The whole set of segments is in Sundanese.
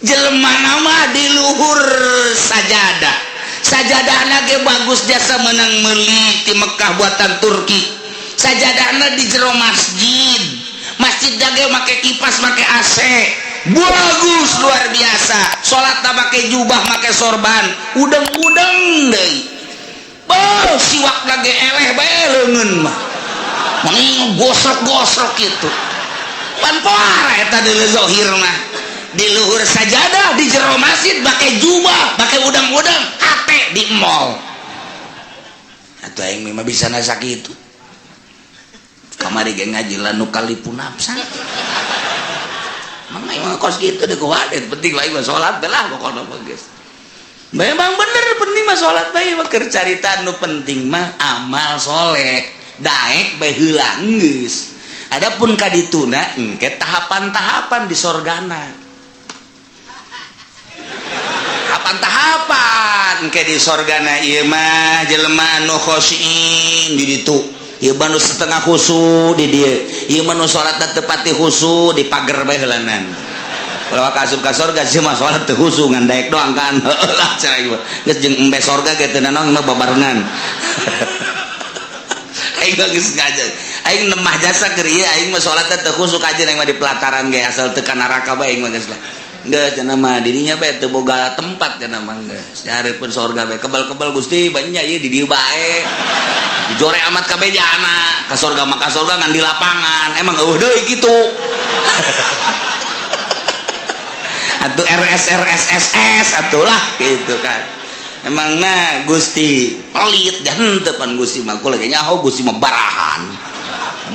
Jelema nama di luhur sajadah, sajadahna ge bagus, jasa menang meuli di Mekah, buatan Turki. Sajadahna di jero masjid, masjid ge make kipas, make AC, bagus luar biasa. Salat tak make jubah, make sorban, udeng-udeng deui. Oh, siwak lagi eleh bae leungeun mah. Meni gosok-gosok gitu. Pan pohara eta deuleu zahir mah. Di luhur sajadah, di jero masjid, make jubah, make udang-udang, hate di mall. Atuh aing mah bisa nasa kitu. Kamari ge ngaji la nukallifu nafsan. Mang aing mah kos kitu deh kuwadet, penting lah mah salat teh lah pokona mah geus. Memang bener, penting mah salat bae mah, keur carita nu penting mah amal soleh. Daek bae heula geus. Adapun kadituna engke tahapan-tahapan di sorgana. Tahapan-tahapan engke di sorgana ieu mah jelema anu khosyin di ditu. Ieu mah nu setengah khusu di dieu. Ieu mah nu salatna teu pati khusu di pager bae heulanan. Kalau ka asup ka sorga sih mah salat teu khusu, ngan daek doang kan. Lah cara ieu geus jeung embe sorga ge teu nanaon mah babarengan. Aing mah geus ngajar. Aing nemah jasa keur ieu, aing mah salat teu khusu kajeun, aing mah di pelataran ge asal teu ka neraka bae aing mah geus lah. Geus cenah mah dirinya bae teu boga tempat cenah mah geus. Nyareupeun sorga bae kebal-kebal Gusti banyak ieu di dieu bae. Dijore amat kabeh jana ka sorga mah ka sorga ngan di lapangan. Emang eueuh deui kitu. Atuh RS RS SS atuh lah gitu kan. Emang nah Gusti pelit dan henteu pan Gusti mah kula ge nyaho Gusti mah barahan.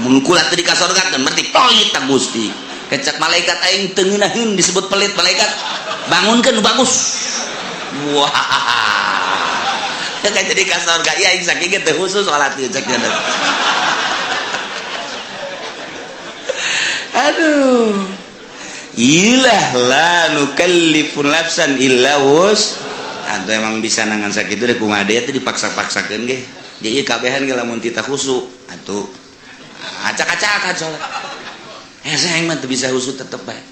Mun kula teu di ka sorga kan berarti pelit ta Gusti. Kecak malaikat aing teu ngeunaheun disebut pelit malaikat. Bangunkeun nu bagus. Wah. Kan jadi ka sorga ieu aing saking ge teu khusus salat ieu cek nya. Aduh. Ilah la nukallifu nafsan illa wus. Atau emang bisa nangan sakitu deh kumaha deui teh dipaksa-paksakeun ge. Jadi kabehan ge lamun tita khusu atuh acak-acakan salat. Hese aing mah teu bisa khusu tetep bae.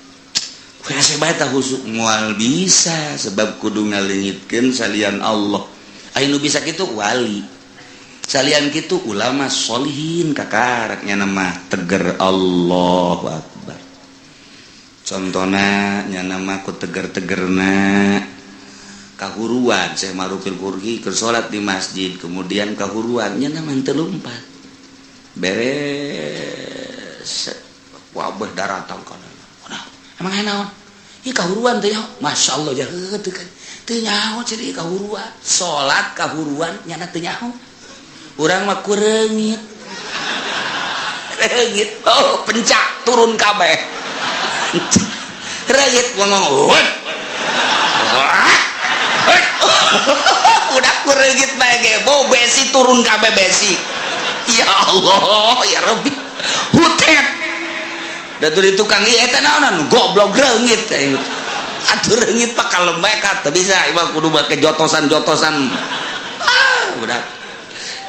Hese bae tah khusu moal bisa sebab kudu ngaleungitkeun salian Allah. Aya nu bisa kitu wali. Salian kitu ulama solihin kakaraknya nama teger Allahu Akbar. Contohna nya nama ku teger-tegerna kahuruan saya marupil kurgi ke salat di masjid, kemudian kahuruan nya nama teu lumpat beres wabah daratang kana. Nah, emang aya naon? Ih kahuruan teh nyaho. Masya Allah jaheut teu kan. Teu nyaho ciri kahuruan. Salat kahuruan nyana teu nyaho. Urang mah kureungit. Reungit. Oh, pencak turun kabeh. Reungit ngomong. Udah kureungit bae ge, bau besi turun kabeh besi. Ya Allah, ya Rabbi. Hutet. Da di tukang ieu eta naonan goblok reungit. Atuh reungit pak kalem bae ka teu bisa ieu mah kudu make jotosan-jotosan. Ah, udah.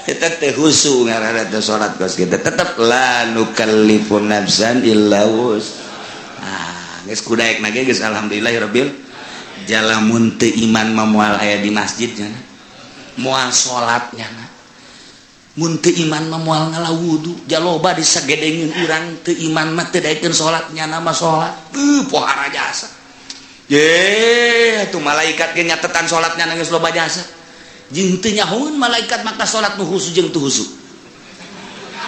Eta teh khusu ngaranna teh salat kos kitu. Tetep la nukallifu nafsan illa wus. Ah, geus kudaek na ge geus alhamdulillahirabbil jalamun teu iman mah moal aya di masjid nya. Moal salat nya. Mun teu iman mah moal ngala wudu. Jaloba disagedengeun urang teu iman mah teu daekeun salat, nyana mah salat. Pohara jasa. Ye, atuh malaikat ge nyatetan salat nyana geus loba jasa. Jeung teu nyahoeun malaikat maka salat nu khusu jeung teu khusu.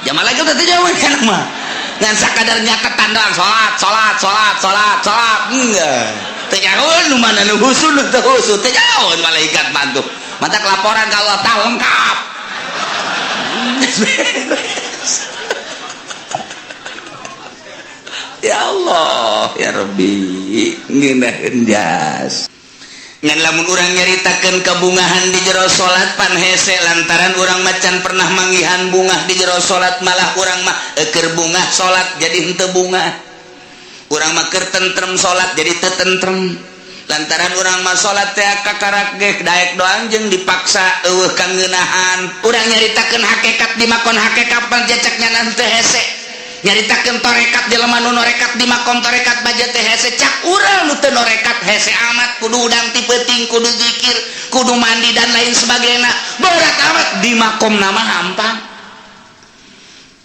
Ya malaikat teh nyahoeun kan mah. Ngan sakadar nyatetan doang salat, salat, salat, salat, salat. Enggak. Teu nyahoeun nu mana nu khusu nu teu khusu, teu nyahoeun malaikat mantu. Matak laporan ka Allah tah lengkap. Ya Allah, ya Rabbi, ngeunaheun jas. Ngan lamun urang nyaritakeun kebungahan di jero salat pan hese lantaran urang macan pernah manggihan bungah di jero salat, malah urang mah eukeur bungah salat jadi henteu bungah. Urang mah keur tentrem salat jadi teu tentrem. Lantaran urang mah salat teh kakarak ge daek doang jeung dipaksa eueuh kangeunahan. Urang nyaritakeun hakikat di makon hakikat pan ceceknya teu hese. Nyaritakeun torekat, jelema nu norekat di makom torekat baja teh hese. Cak urang nu teu norekat hese amat, kudu udang ti peuting, kudu zikir, kudu mandi, dan lain sebagainya, berat amat. Di makom nama hampang.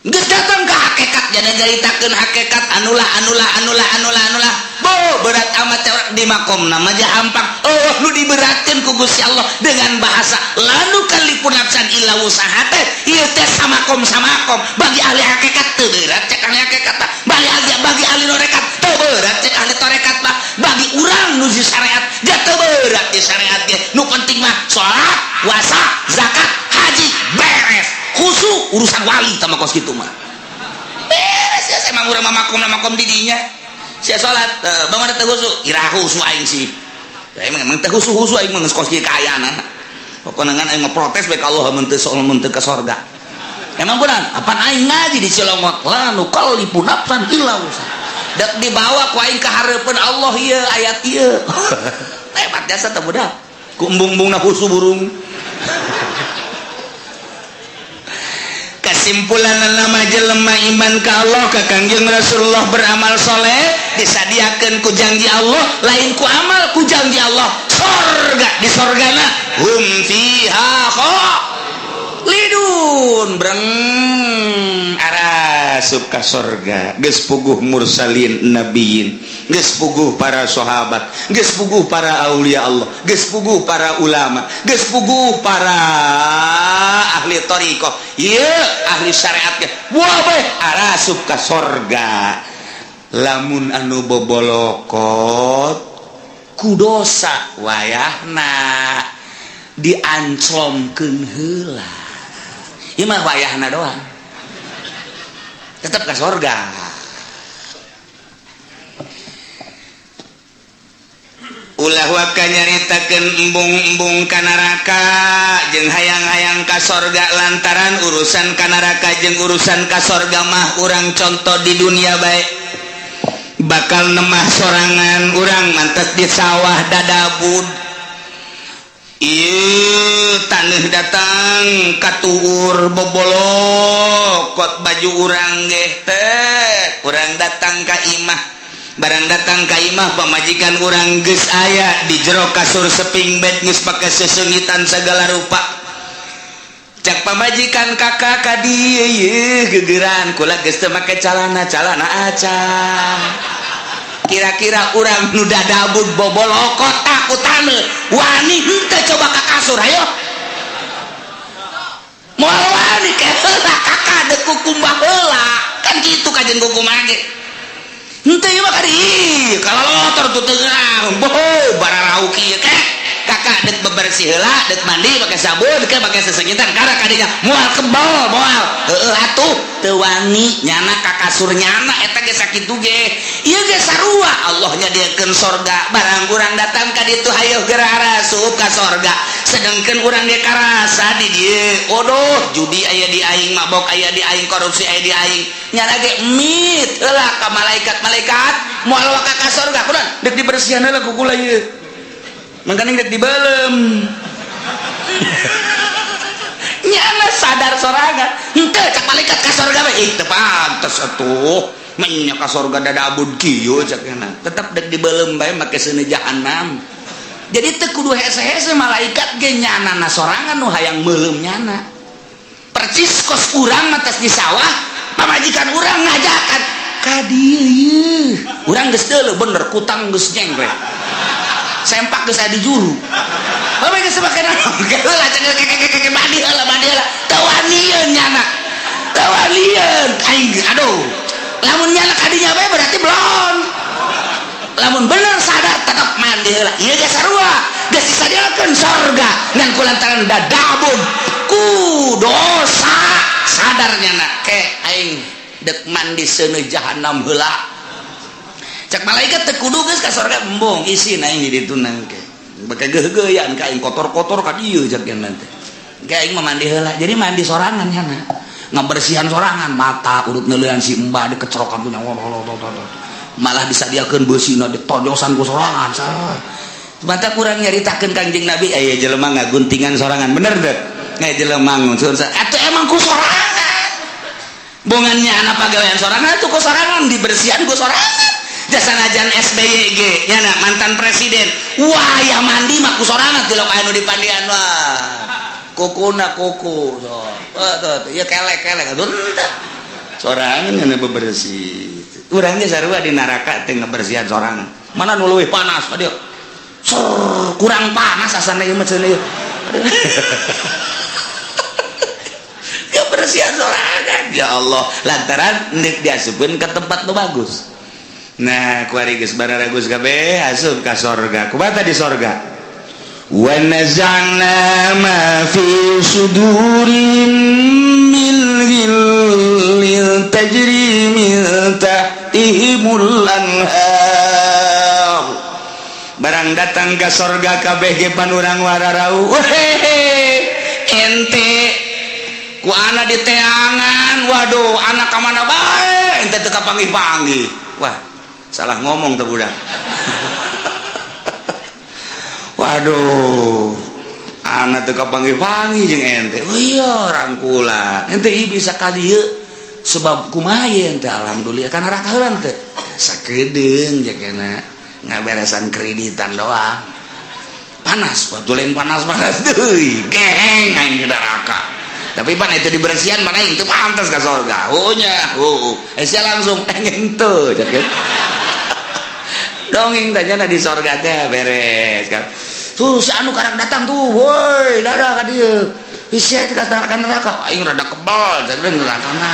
Geus datang ke hakikat, jadi nyaritakeun hakikat anulah, anulah, anulah, anulah, anulah, bo berat amat. Cak di makom nama aja hampang. Oh, nu diberatkeun ku Gusti Allah dengan bahasa la nukallifu nafsan illa wusaha teh ieu teh samakom samakom. Bagi ahli hakikat teu berat cek ahli hakikat mah. Bagi ahli torekat teu berat cek ahli torekat mah. Bagi urang nu di syariat dia teu berat. Di syariat ge nu penting mah salat, puasa, zakat, haji, beres. Khusyuk urusan wali tama kos kitu mah beres ya. Emang urang mah makom makom di dinya sia salat bagaimana teu khusyuk? Iraha khusyuk aing sih ya, emang emang teu khusyuk khusyuk aing mah geus kos kieu kaayaan. Pokoknya ngan aing mah protes bae ka Allah mun teu soal mun teu ka sorga. Emang benar apaan aing ngaji di Cilongok, la nukallifu nafsan illa wusaha. Dek dibawa ku aing ka hareupeun Allah ieu ayat ieu. Hebat jasa teh budak ku embung-embungna khusyuk burung. Kesimpulan nama, jelema iman ka Allah, ka Kangjeng Rasulullah, beramal soleh, disadiakan ku janji Allah, lain ku amal, ku janji Allah sorga. Di sorgana hum fiha khalidun. Breng arasup ka sorga geus puguh mursalin, nabiyin, geus puguh para sahabat, geus puguh para aulia Allah, geus puguh para ulama, geus puguh para ahli thariqah ieu, ahli syariat ge wah bae arasup ka sorga. Lamun anu bobolokot ku dosa, wayahna dianclomkeun heula. Ieu mah wayahna doang, tetap ke sorga. Ulah waka nyaritakeun embung-embung ka neraka jeung hayang-hayang ka sorga, lantaran urusan ka neraka jeung urusan ka sorga mah urang contoh di dunia bae. Bakal nemah sorangan urang mantes di sawah dadabud. Ieu taneuh datang katuur, bobolokot baju urang ge teh. Urang datang ka imah, barang datang ka imah, pamajikan urang geus aya di jero kasur seping bed, geus pake sesengitan segala rupa. Cak pamajikan, "Kakak, ka dieu yeuh gegeran kula geus teu make calana, calana acan." Kira-kira urang nu dadabud bobolokot ku taneuh wani henteu coba ka kasur? Ayo, moal wani. Ke heula, Kakak, deuk kukumbah heula. Kan kitu kajen kukumbah ge henteu ieu mah kadi kalalotor tuh teu boho bararau kieu. Ke, Kakak, dek bebersih heula, dek mandi pakai sabun, ke pakai sesengitan karena kadinya moal kebal, moal heueuh atuh teu wani nyana ka kasur nyana. Eta ge sakitu ge. Ieu ge sarua, Allah nyadiakeun sorga. Barang urang datang ka ditu, hayoh geura arasup ka sorga, sedangkan urang ge karasa di dieu, odoh, judi aya di aing, mabok aya di aing, korupsi aya di aing. Nyana ge mit heula ka malaikat-malaikat, moal waka ka sorga. Kunaon? Dek dibersihan heula ku kula ieu, makanya dek dibelem. Nyana sadar sorangan henteu. Cak malaikat, ka sorga bae. Ih, teu pantes atuh menya ka sorga dadabud kieu. Cak nyana tetep dek dibelem bae make seuneu jahanam. Jadi teu kudu hese-hese malaikat ge, nyana sorangan nu hayang meuleum nyana. Percis kos urang matas di sawah, pamajikan urang ngajakan ka dieu ieu, urang geus deuleu bener, kutang geus nyengklek, sempak geus aya di juru. Bapak geus make naon? Heula cek, mandi heula, mandi heula. Teu wanieun nyana. Teu wanieun. Aing aduh. Lamun nyana kadinya bae berarti belum. Lamun bener sadar tetap mandi heula. Ieu ge sarua. Geus disadiakeun sorga ngan kulantaran dadabun ku dosa, sadar nyana, ke aing dek mandi seuneu jahanam heula. Cak malaikat, teu kudu geus ka sorga. Embung, isin aing di ditu nang ke beke geugeuyan ka aing, kotor-kotor ka dieu. Cak teh, ke aing mah mandi heula. Jadi mandi sorangan nyana, ngabersihan sorangan, mata urut neuleuan si embah dikecerokan punya, malah disadiakeun beusina ditojosan ku sorangan. Mata kurang nyaritakeun Kangjeng Nabi aya jelema ngaguntingan sorangan, bener teu? Aya jelema nguncur atuh emang ku sorangan. Bongannya anak pagawean sorangan tuh ku sorangan, dibersihan ku sorangan. Jasa najan SBY ge nya, mantan presiden, wah ya mandi mah ku sorangan, tilok anu di pandian, wah kukuna kuku so tuh, tuh, ya kelek kelek aduh sorangan yang bebersih. Urang ge sarua di neraka teh ngebersihan sorangan. Mana nu leuwih panas dia? Ser, kurang panas asana ieu mah cenah ieu. Kebersihan sorangan, ya Allah, lantaran ndek diasupkeun ke tempat nu bagus. Nah, kuari geus bararagus kabeh asup ka sorga. Kumaha di sorga? Wa naza'na ma fi sudurim min ghillin tajri min tahtihimul anhar. Barang datang ke sorga kabeh ge pan urang wararau. Ente ku anak di teangan, waduh, anak ka mana bae ente teu kapanggih-panggih. Wah, salah ngomong tuh budak. Waduh, anak teu kapanggih-panggih jeung ente. Oh iya, rangkulan ente ieu bisa ka dieu sebab kumaha ente? Alhamdulillah kana neraka heula teh sakedeung jakena ngaberesan kreditan doang. Panas batu lain, panas-panas deui geheng aing di neraka. Tapi pan itu dibersihan mana itu pantas ke surga. Oh nya, oh eh sia langsung pengen tuh dongeng tanya di surga teh beres kan. Tuh si anu karang datang tuh, woi dadah ka dieu. Sia kata ka neraka aing rada kebal jadi neraka na.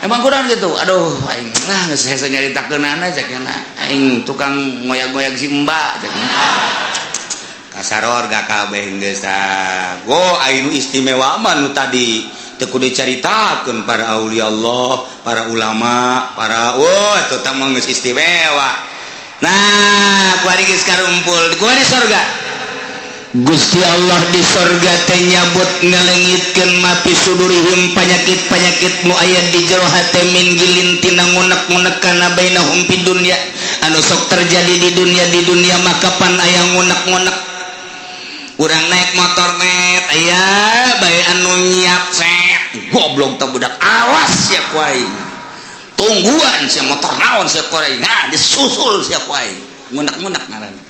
Emang kurang gitu, aduh aing lah geus hese nyaritakeunana cekna aing tukang ngoyag-ngoyag si mbak cekna. Kasaror gak kabeh geus tah. Go aing istimewa mah nu tadi teu kudu dicaritakeun para aulia Allah, para ulama, para wah eta tah mah geus istimewa. Nah, kuari geus karumpul, kuari sorga. Gusti Allah di sorga teh nyabut ngalengitkeun ma fi sudurihim panyakit-panyakit nu aya di jero hate min ghillin tina ngunek-ngunek kana bainahum fid dunya anu sok terjadi di dunia. Di dunia maka pan aya ngunek-ngunek. Urang naik motor net aya bae anu nyiap set, goblok teh budak, awas sia ku aing, tungguan sia motor naon sia ku aing. Nah, disusul sia ku aing, ngunek-ngunek ngaranna.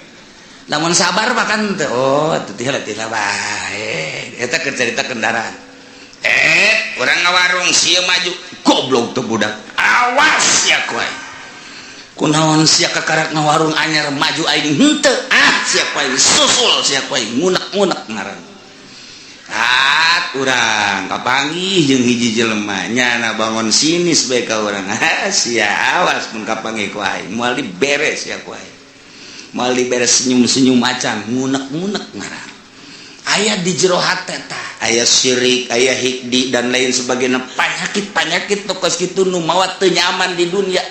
Lamun sabar mah kan teh, oh teu teh bae eta keur carita kendaraan. Urang ngawarung sia maju, goblok teh budak, awas sia ku aing, kunaon sia kakarak ngawarung anyar maju aing henteu, ah sia ku aing, susul sia ku aing, ngunek-ngunek ngaran. Ah, urang kapanggih jeung hiji jelema nyana bangun sinis bae ka urang. Ah sia, awas mun kapanggih ku aing moal diberes sia ku aing, moal diberes senyum-senyum macan, ngunek-ngunek ngaran. Aya di jero hate tah aya syirik, aya hikdi dan lain sebagainya, penyakit-penyakit tokos kitu nu mawa teu nyaman di dunia.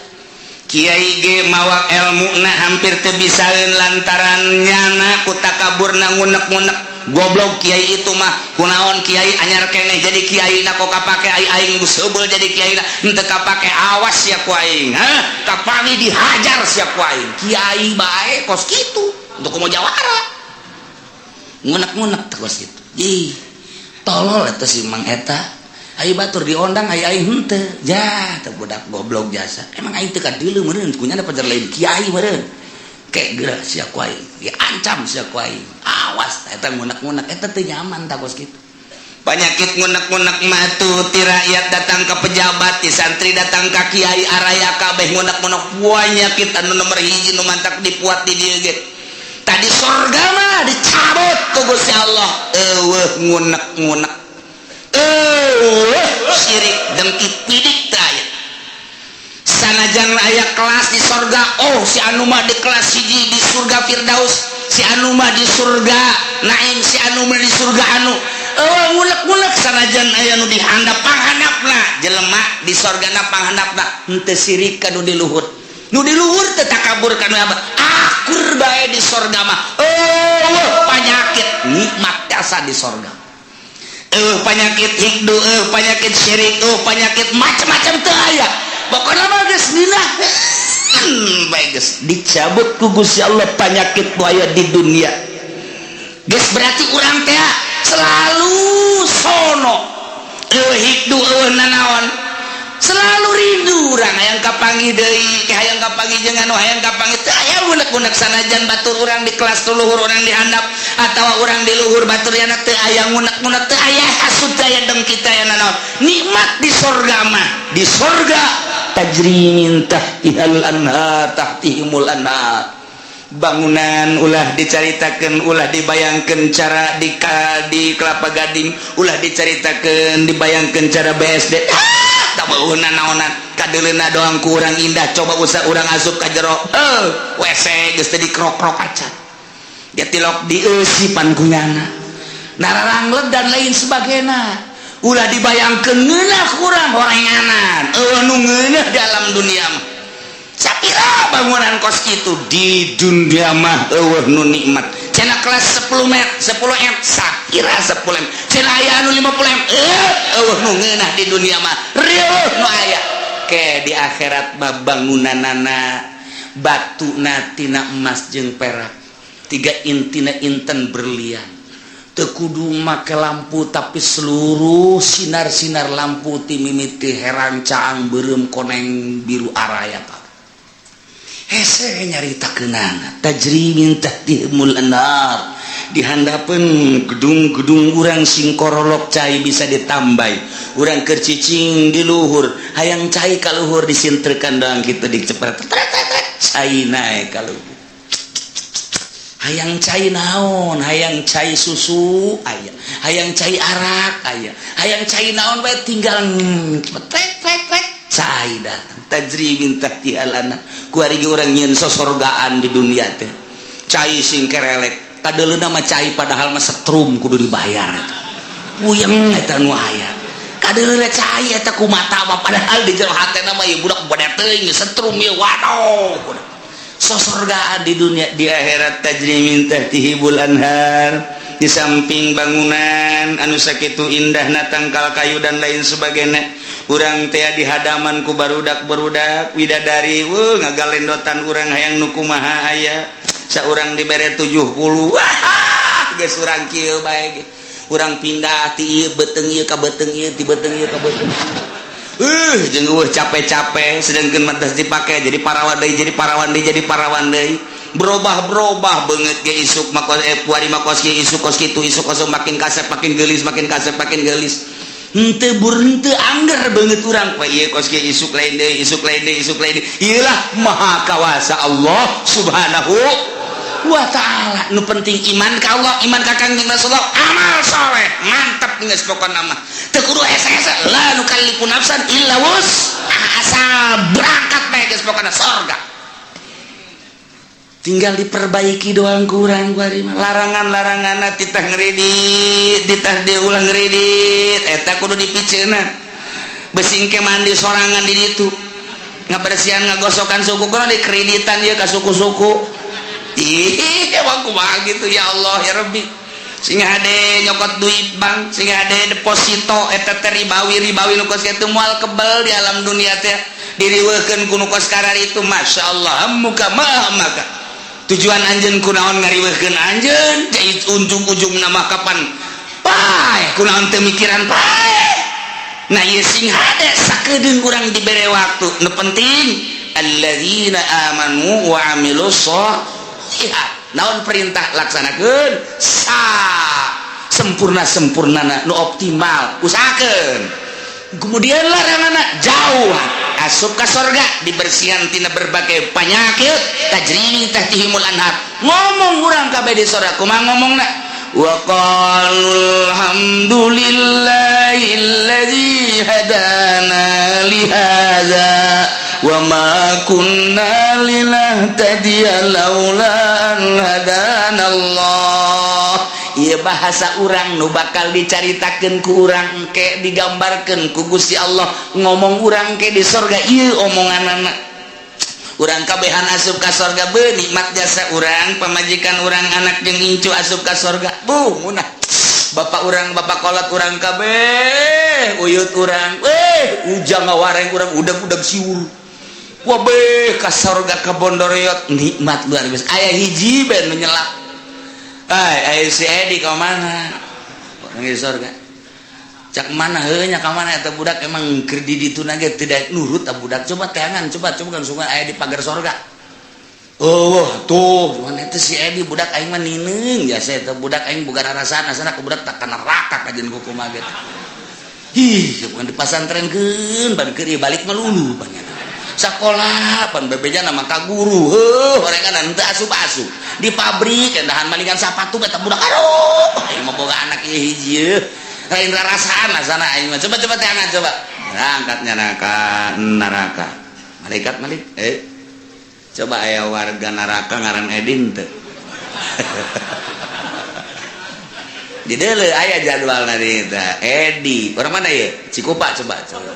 Kiai ge mawa ilmu na hampir teu bisaeun lantaran nyana ku takaburna ngunek-ngunek. Goblok kiai itu mah, kunaon kiai anyar keneh jadi kiai na kok kapake, ai aing seubeuh jadi kiai na henteu kapake, awas sia ku aing, hah kapangi dihajar sia ku aing. Kiai bae kos kitu untuk kumaha jawara ngunek-ngunek teh kos kitu. Ih tolol eta si Mang eta, ai batur diondang ai aing henteu ja teh budak goblok jasa. Emang aing teu kadieu meureun kunyana pajar lain kiai meureun kek geura sia ku aing, diancam sia ku aing, awas. Eta ngunek-ngunek eta teu nyaman tah kos kitu. Penyakit ngunek-ngunek matu ti rakyat datang ke pejabat, ti santri datang ka kiai, araya kabeh ngunek-ngunek. Penyakit anu nomor hiji nu mantak dipuat di dieu ge tadi sorga mah dicabut ku Gusti Allah, eueuh ngunek-ngunek, eueuh syirik dengki pidik teh aya. Sanajan aya kelas di sorga, oh si anu mah di kelas hiji di surga Firdaus, si anu mah di surga Naim, si anu mah di surga anu, eueuh ngunek-ngunek. Sanajan aya nu dihandap panghandapna jelema di sorgana panghandapna henteu sirik ka nu di luhur, nu di luhur teu takabur ka nu apa, akur bae di sorga mah. Eueuh panyakit nikmat jasa di sorga, eueuh panyakit hikdu, eueuh panyakit syirik, eueuh panyakit macam-macam teu aya. Pokoknya mah geus nginah bae geus dicabut ku Gusti Allah panyakit nu aya di dunia. Geus berarti urang teh selalu sono, eueuh hikdu, eueuh nanaon. Selalu rindu urang, hayang kapanggih deui, hayang kapanggih jeung anu hayang kapanggih teu aya unek-unek, sanajan batur urang di kelas luhur, urang di handap atawa urang di luhur batur yana, teu aya ngunek-ngunek, teu aya hasud, teu aya dengki, teu aya nanaon. Nikmat di sorga mah. Di sorga tajri min tahtihal anhar, tahtihimul anhar. Bangunan ulah dicaritakan, ulah dibayangkan cara di Kelapa Gading, ulah dicaritakan, dibayangkan cara BSD. Ah, tak naonan, kadeleuna doang kurang indah. Coba usah urang asup ka jero, eh, WC geus teu dikrok-krok acan ya, tilok dieusipan kunyana, nararanglet dan lain sebagainya. Ulah dibayangkan ngeunah, kurang horenganan. Eueuh nu ngeunah di alam dunia mah. Sapira bangunan kos kitu, di dunia mah eueuh nu nikmat. Cenah kelas 10 m, 10 m, sapira 10 m, cenah aya anu 50 m. Eh, eueuh nu ngeunah di dunia mah, rieuh nu aya ke di akhirat mah. Bangunanana batuna tina emas jeung perak, tiga intina inten berlian. Teu kudu make lampu, tapi seluruh sinar-sinar lampu ti mimiti herang, caang, beureum, koneng, biru, araya. Pak, hese nyaritakeunana. Tajri min tahtihimul anhar. Di handapeun gedung-gedung urang sing korolok, cai bisa ditambah. Urang keur cicing di luhur, hayang cai ka luhur, disintrekan doang kitu, dicepret, cai naik ka luhur. Hayang cai naon, hayang cai susu aya, hayang cai arak aya, hayang cai naon bae, tinggal trek trek trek, cai datang. Tajri min tahtihal anhar. Kuari urang nyieun sosorgaan di dunia teh, cai sing kerelek, kadeuleuna mah cai, padahal mah setrum kudu dibayar. Puyeng eta nu aya. Kadeuleuna cai eta ku mata mah, padahal di jero hatena mah ieu budak bade teuing setrum ieu. Waduh, sosorgaan di dunia. Di akhirat tajri min tahtihimul anhar. Di samping bangunan anu sakitu indahna, tangkal kayu dan lain sebagainya, urang teh di hadaman ku barudak-barudak widadari, wuh, ngagalendotan urang, hayang nu kumaha aya. Saurang dibere 70, wah, geus urang kieu bae ge. Urang pindah ti ieu beuteung ieu ka beuteung ieu, ti beuteung ieu ka beuteung ieu. Jeung eueuh capek-capek, sedangkan mah dipake jadi parawan deui, jadi parawan deui, jadi parawan deui, berubah-berubah beungeut ge. Isuk mah kos, eh, kuari mah kos kieu, isuk kos kitu, isuk kos, makin kasep makin geulis, makin kasep makin geulis. Henteu bur, henteu angger beungeut urang poe ieu kos kieu, isuk lain deui, isuk lain deui, isuk lain deui. Ieu lah maha kawasa Allah Subhanahu wa Ta'ala. Nu penting iman ka Allah, iman ka Kangjeng Rasulullah, amal soleh, mantap geus pokona mah. Teu kudu hese-hese, la nukallifu nafsan illa wus'aha. Asal berangkat bae geus pokona sorga. Tinggal diperbaiki doang kurang kuari mah. Larangan-larangan, titah ngredit, titah diulang ngredit, eta kudu dipiceuna. Besing ke mandi sorangan di ditu, ngabersihan, ngagosokan suku, kudu dikreditan ieu ka suku-suku. Ih, emang kumaha gitu? Ya Allah, ya Rabbi. Sing hade nyokot duit bank, sing hade deposito, eta teh ribawi. Ribawi nu kos kitu moal kebel di alam dunia teh, diriweuhkeun ku nu kos kararitu. Masya Allah, muka mah maka tujuan anjeun kunaon ngariweuhkeun anjeun? Jadi ujung-ujung nama kapan pae, kunaon teu mikiran pae? Nah, ieu sing hade sakedeung urang dibere waktu. Nu penting alladzina amanu wa amilus sholihat. Naon perintah, laksanakeun sa sempurna sempurnana, nu optimal usahakeun. Kemudian larangan jauh, asup ka sorga, dibersihan tina berbagai penyakit. Tajri min tahtihimul anhar. Ngomong urang kabeh di sorga kumaha ngomongna? Wa qalu alhamdulillahilladzi hadana li hadza wa ma kunna linahtadiya laula an hadana Allah. Ieu bahasa urang nu bakal dicaritakeun ku urang engke, digambarkeun ku Gusti Allah. Ngomong urang ke di sorga ieu omonganana. Urang kabehan asup ka sorga, be nikmat jasa urang, pamajikan urang, anak jeung incu asup ka sorga. Bu munah bapak urang, bapak kolot urang kabeh, uyut urang, eh, ujang ngawareng urang, udag-udag siur. Wah, be ka sorga, ka bondoriot, nikmat luar biasa. Aya hiji ben nu nyelak. Ay, ay, si Edi ka mana? Orang di sorga. Cak mana heuh nya ka mana eta budak, emang keur di ditu ge tidak nurut ta budak. Coba teangan, coba coba kan sungai aya di pagar sorga. Oh tuh, mana itu si Edi, budak aing mah nineung jasa eta budak aing boga rarasaan asana ku budak tak ka neraka kajeun ku kumaha ge. Ih, bukan dipasantrenkeun ban keur balik mah lulu pan sakola, pan bebeja nama ka guru, heuh, horengan teu asup-asup di pabrik endahan malingan sapatu eta budak. Aduh, aing mah boga anak ieu hiji lain rarasaan asana aing mah. Coba coba teangan, coba angkatnya neraka neraka malaikat malik, eh, coba aya warga neraka ngaran Edin teu di deuleu aya jadwal di eta Edi orang mana ya, Cikupa. Coba coba,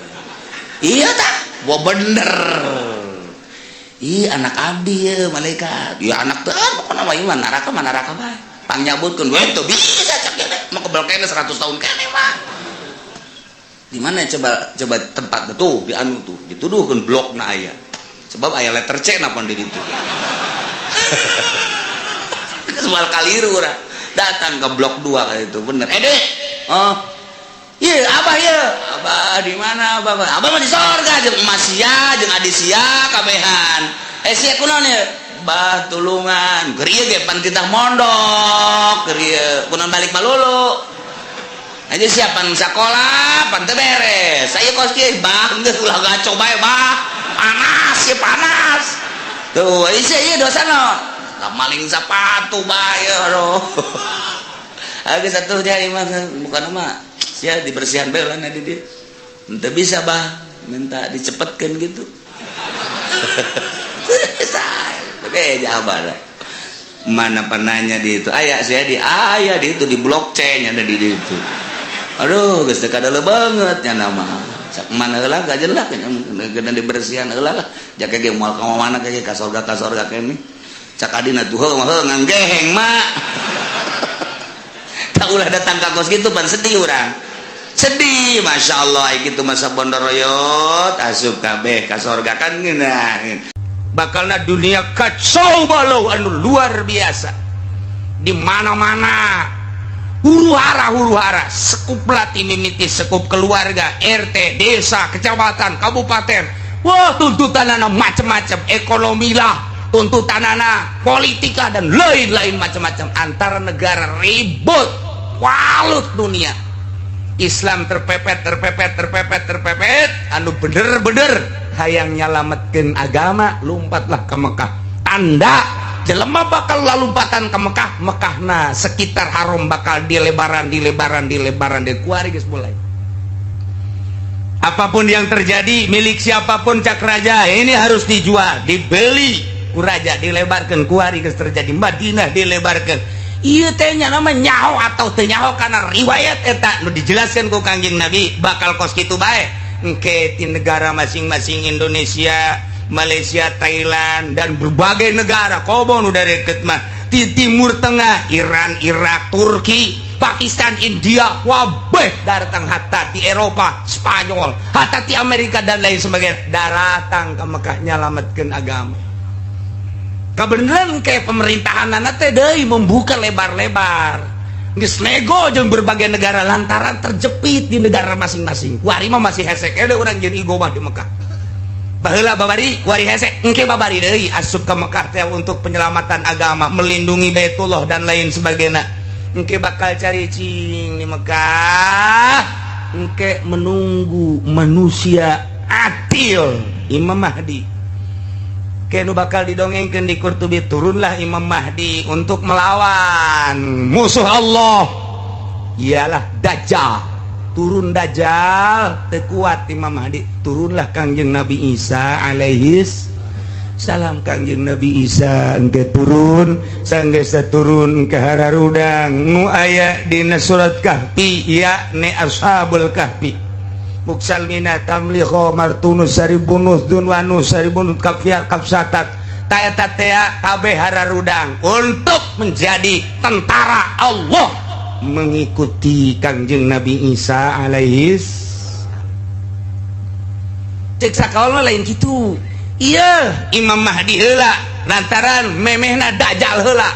iya tak. Wah, bener. Ih, anak abdi ya, malaikat ya, anak teh pokoknya mah ieu neraka mah neraka bae, pangnyabutkeun we teu bisa. Cak ge mah kebel kene 100 tahun kene mah. Di mana coba coba tempat tuh di anu tuh dituduhkeun blokna aya sebab aya letter C napa di ditu. Soal kaliru urang datang ke blok 2 kali itu bener. Eh deh, oh iya, abah, iya abah di mana? Abah, abah mah di sorga jeung emas sia jeung adi sia kabehan. Eh, sia kunaon ya? Bah, tulungan keur ieu ge pan titah mondok keur ieu kunaon balik malulu aja siapan sekolah pan teu beres. Saya kos kieu, bah, geus ulah gaco bae, bah, panas ya, panas tuh. Isi ieu dosa no maling sepatu bae. Aduh, agak satu dia mah bukan mah sia dibersihan bae lah di dia. Ente bisa, bah, minta dicepetkan gitu. Oke, jawaban mana penanya di itu ayah saya di ayah di itu di blok C nya ada di itu. Aduh, geus teu kadeuleung banget nya nama cak mana heula gak jelas kena dibersihan heula lah. Jaga ge moal ka mana ge, ka sorga kene. Cak adina tuh heuh mah heuh nganggeheng mak tak ulah datang ka kos gitu pan sedih urang, sedih. Masya Allah, gitu masa bondoroyot asup kabeh ka sorga kan ngeunah. Bakalna dunia kacau balau anu luar biasa, di mana-mana huru hara, huru hara. Sekup lati mimiti sekup keluarga, RT, desa, kecamatan, kabupaten. Wah, tuntutan anak macam-macam, ekonomi lah tuntutan anak, politika dan lain-lain macam-macam, antara negara ribut, walut. Dunia Islam terpepet, terpepet, terpepet, terpepet. Anu bener-bener hayang nyalametkeun agama lompatlah ke Mekah. Tanda jelema bakal lalumpatan ke Mekah, Mekah nah sekitar haram bakal dilebaran, dilebaran, dilebaran, di kuari geus mulai. Apapun yang terjadi, milik siapapun, cak raja ini harus dijual, dibeli ku raja, dilebarkan. Kuari geus terjadi Madinah dilebarkan. Ieu teh nya nama nyaho atau teu nyaho, karena riwayat eta nu dijelaskan ku Kangjeng Nabi bakal kos kitu bae. Engke di negara masing-masing, Indonesia, Malaysia, Thailand, dan berbagai negara komo nu deket mah di Timur Tengah, Iran, Irak, Turki, Pakistan, India, wabeh datang, hatta di Eropa, Spanyol, hatta di Amerika dan lain sebagainya datang ke Mekah nyalametkeun agama. Kebenaran kayak pemerintahan teh deui membuka lebar-lebar, geus nego jeung berbagai negara lantaran terjepit di negara masing-masing. Kuari mah masih hese keneh urang jeung igo mah di Mekah. Baheula babari, kuari hese, engke babari deui asup ke Mekah teh untuk penyelamatan agama, melindungi Baitullah dan lain sebagainya. Engke bakal cari cing di Mekah, engke menunggu manusia adil, Imam Mahdi. Kenu bakal didongengkan di Qurtubi, turunlah Imam Mahdi untuk melawan musuh Allah, ialah Dajjal. Turun Dajjal, tekuat Imam Mahdi, turunlah Kangjeng Nabi Isa alaihis salam. Kangjeng Nabi Isa engke turun, sanggeus turun ke hararudang nu aya dina surat Kahfi, ya ne Ashabul Kahfi, Muksalmina, Tamliho, Martunus, Saribunus, Dunwanus, Saribunus, Kafia, Kapsatat, Taeta tea kabeh hararudang untuk menjadi tentara Allah mengikuti Kangjeng Nabi Isa alaihis. Cek sakaol lain gitu. Iya, Imam Mahdi heula lantaran memehna Dajjal heula.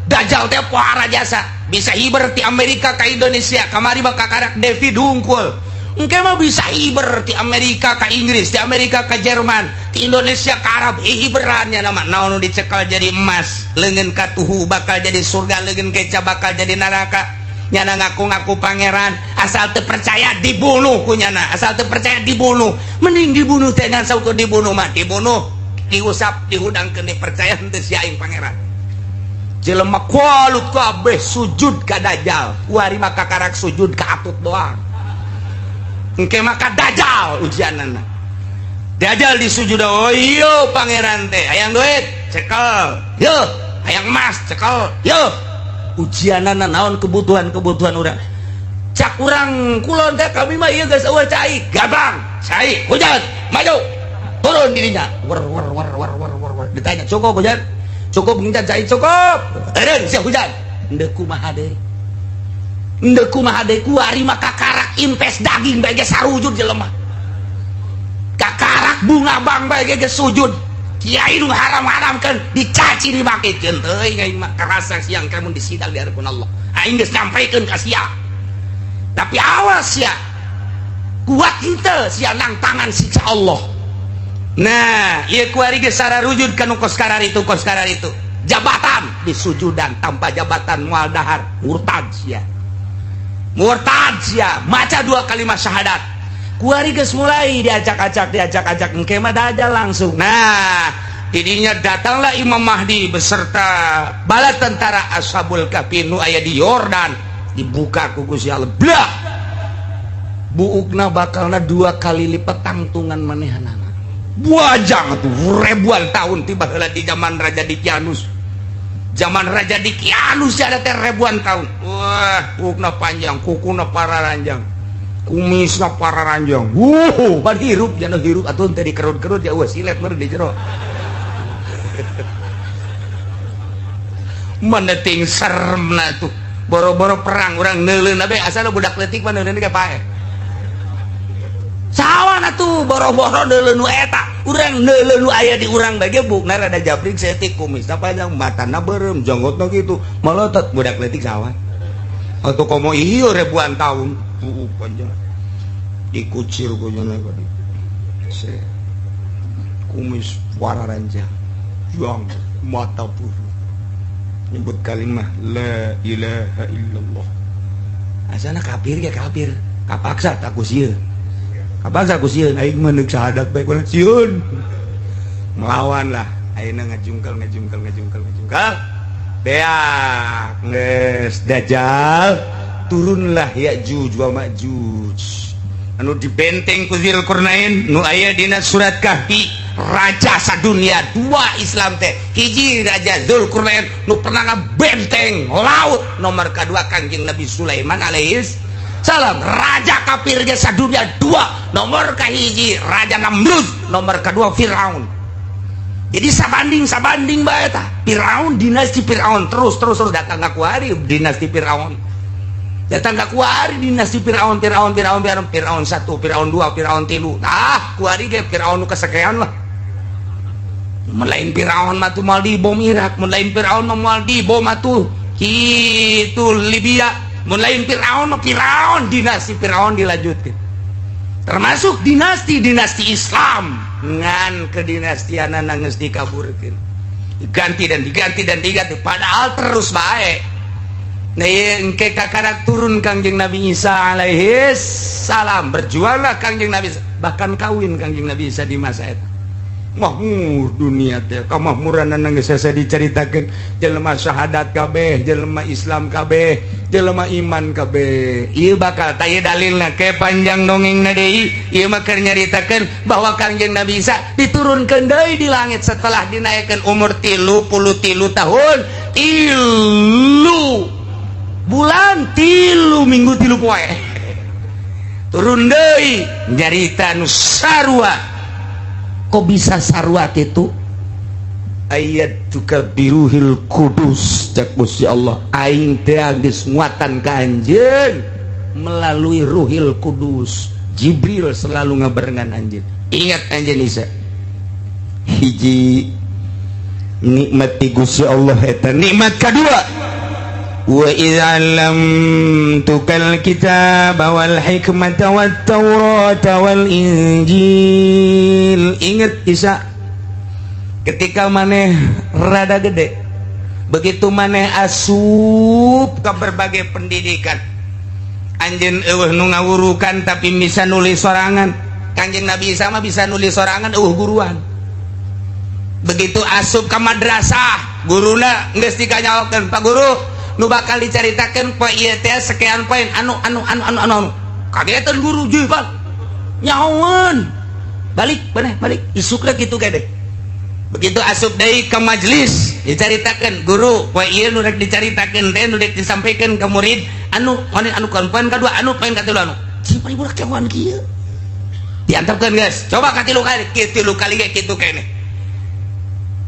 Dajjal teh pohara jasa, bisa hiber ti Amerika ke Indonesia. Kamari mah kakarak David hungkul, engke mah bisa hiber ti Amerika ke Inggris, di Amerika ke Jerman, ti Indonesia ke Arab. Hiberannya nama naon nu dicekal jadi emas, leungeun katuhu bakal jadi surga, leungeun keca bakal jadi neraka. Nyana ngaku-ngaku pangeran, asal teu percaya dibunuh ku nyana, asal teu percaya dibunuh. Mending dibunuh teh ngan saukur dibunuh mah. Dibunuh, diusap, dihudangkeun, dipercaya henteu si aing pangeran? Jelema kualut kabeh sujud ka Dajjal. Kuari mah kakarak sujud ka atut doang, engke mah ka Dajjal ujianana. Dajjal disujud, oh iya pangeran teh. Hayang duit, cekel yo. Hayang emas, cekel yo. Ujianana naon? Kebutuhan-kebutuhan urang. Cak urang kulon teh, kami mah ieu geus eueuh cai, gampang cai. Hujan maju turun dirinya, wer wer wer wer wer wer wer. Ditanya, cukup hujan? Cukup hujan cai, cukup. Eureun sia hujan. Henteu kumaha deui, henteu kumaha deui? Kuari mah kakarak impes daging bae geus sarujud jelema, kakarak bunga bang bae geus sujud. Kiai nu haram-haramkeun dicaci dibangkitkeun. Teuing aing mah kerasa siang kamu disidang di hadapan Allah. Aing geus nyampikeun ka sia, tapi awas ya, kuat henteu sia nang tangan siksa Allah. Nah, ieu kuari geus sararujud kanu kos kararitu, kos kararitu. Jabatan disujudan, tanpa jabatan moal dahar. Murtad sia, murtad sia, maca dua kalimat syahadat. Kuari geus mulai diacak-acak, diacak-acak, engke mah Dajjal langsung. Nah, didinya datanglah Imam Mahdi beserta bala tentara Ashabul Kahfi nu aya di Yordan. Dibuka ku Gusti Allah, blah, buukna bakalna dua kali lipat tangtungan manehanana. Buajang tuh ribuan tahun, tiba heula di zaman Raja Dikianus. Zaman Raja Dikianus ada teh ribuan tahun. Wah, buukna panjang, kukuna pararanjang, kumisna pararanjang. Wuh, pan hirup jangan hirup atuh teh dikerut-kerut ya. Wah, silet meureun di jero. Mana ting seremna tuh. Boro-boro perang, urang neuleun bae, asal budak leutik mah neuleun ge paeh. Sawan atuh boro-boro neuleun nu eta, urang neuleun nu aya di urang bae ge buukna rada jabrik saeutik, kumisna panjang, matana beureum, janggotna kitu malotot. Budak leutik sawan atau komo ieu ribuan tahun, buuk panjang, dikucir ku nya, kumis pararanjang, juang, mata buru, nyebut kalimah la ilaha illallah. Asana kafir ya kafir, kapaksa tak ku sieun, kapaksa ku sieun. Aing mah neuk syahadat bae kudu sieun, melawan lah. Ayeuna ngajungkel, ngajungkel, ngajungkel, ngajungkel, beak geus Dajjal turunlah Ya'juj wa Ma'juj anu dibenteng ku Dzulqarnain nu aya dina surat Kahfi. Raja sadunia dua Islam teh, hiji Raja Dzulqarnain nu pernah ngabenteng laut, nomor kedua Kanjeng Nabi Sulaiman alaihis salam. Raja kafir ge sadunia dua, nomor kahiji Raja Namrud, nomor kedua Firaun. Jadi sabanding sabanding bae tah. Firaun, dinasti Firaun terus terus terus datang ka kuari dinasti Firaun, datang ka kuari dinasti Firaun, Firaun, Firaun, Firaun, Firaun satu, Firaun dua, Firaun tilu. Ah, kuari ge Firaun nu kasakean lah. Mun lain Firaun mah tuh moal dibom Irak, mun lain Firaun mah moal dibom atuh kitu Libya, mun lain Firaun mah. Firaun, dinasti Firaun dilanjutkeun, termasuk dinasti-dinasti Islam ngan kedinastianan geus dikaburkeun, diganti dan diganti dan diganti, padahal terus baik. Nah, engke kakarak turun Kangjeng Nabi Isa alaihi salam, berjuanglah Kangjeng Nabi, bahkan kawin Kangjeng Nabi Isa di masa itu. Mahmur dunia teh, kamahmuran geus hese dicaritakeun. Jelema syahadat kabeh, jelema Islam kabeh, jelema iman kabeh. Ieu bakal tah ieu dalilna ke panjang dongengna deui. Ieu mah keur nyaritakeun bahwa Kangjeng Nabi Isa diturunkeun deui di langit setelah dinaikkeun umur 33 tahun 3 bulan 3 minggu 3 poe. Turun deui nyarita nu sarua. Kok bisa sarua itu? Ayat juga biruhil kudus. Cek Gusti Allah, aing teh geus nguatan ka anjeun melalui Ruhil Kudus. Jibril selalu ngabarengan anjeun. Ingat anjeun Isa, hiji nikmat ti Gusti Allah eta. Nikmat kedua Wa idza 'allamtukal kitaba wal hikmata wat taurata wal injil. Ingat Isa, ketika maneh rada gede, begitu maneh asup ke berbagai pendidikan, anjeun euweuh nu ngawurukan, tapi bisa nulis sorangan. Kanjeng Nabi Isa mah bisa nulis sorangan, euweuh guruan. Begitu asup ke madrasah, guruna geus dikanyahokeun, "Pak Guru, nu bakal dicaritakeun poe ieu teh sekian poin anu anu anu anu anu anu." Kagetan guru, "Ji, Pak, nyahoeun." Balik maneh, balik isukna kitu gede. Begitu asup deui ke majelis, dicaritakeun guru, poe ieu nu rek dicaritakeun teh, nu rek disampaikan ke murid anu anu anu, poin kadua anu, poin katilu anu. Ji, paling budak cawan kieu diantepkeun, guys, coba katilu kali, tilu kali ge kitu keneh.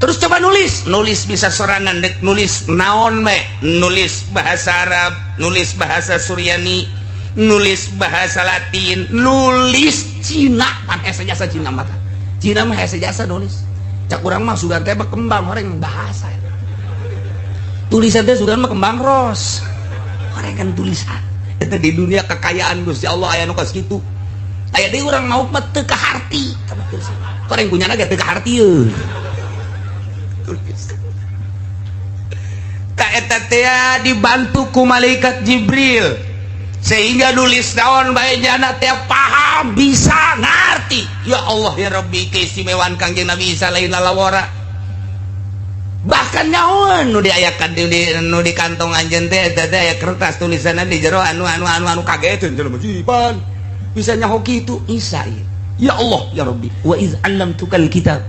Terus coba nulis, nulis bisa sorangan, dek nulis naon me, nulis bahasa Arab, nulis bahasa Suryani, nulis bahasa Latin, nulis Cina pan hese jasa. Cina mah, Cina mah hese jasa nulis. Cak urang mah sugan teh kembang orang bahasa tulisan teh, sugan mah kembang ros orang kan tulisan itu. Di dunia kekayaan Gusti Allah aya nu kos kitu. Aya deui urang mau mah teu kaharti, orang punya ge teu kaharti euy. Tulis ka eta teh dibantu ku malaikat Jibril sehingga nulis naon bae jana teh paham, bisa ngerti. Ya Allah ya Rabbi, keistimewaan Kangjeng Nabi Isa lain lalawara. Bahkan nyahoan nu diayakan nu di kantong anjeun teh, eta teh aya kertas tulisanna di jero anu anu anu anu. Kageteun jelema, jipan bisa nyaho kitu Isa ieu. Ya Allah ya Rabbi, wa iz 'allamtukal kitab.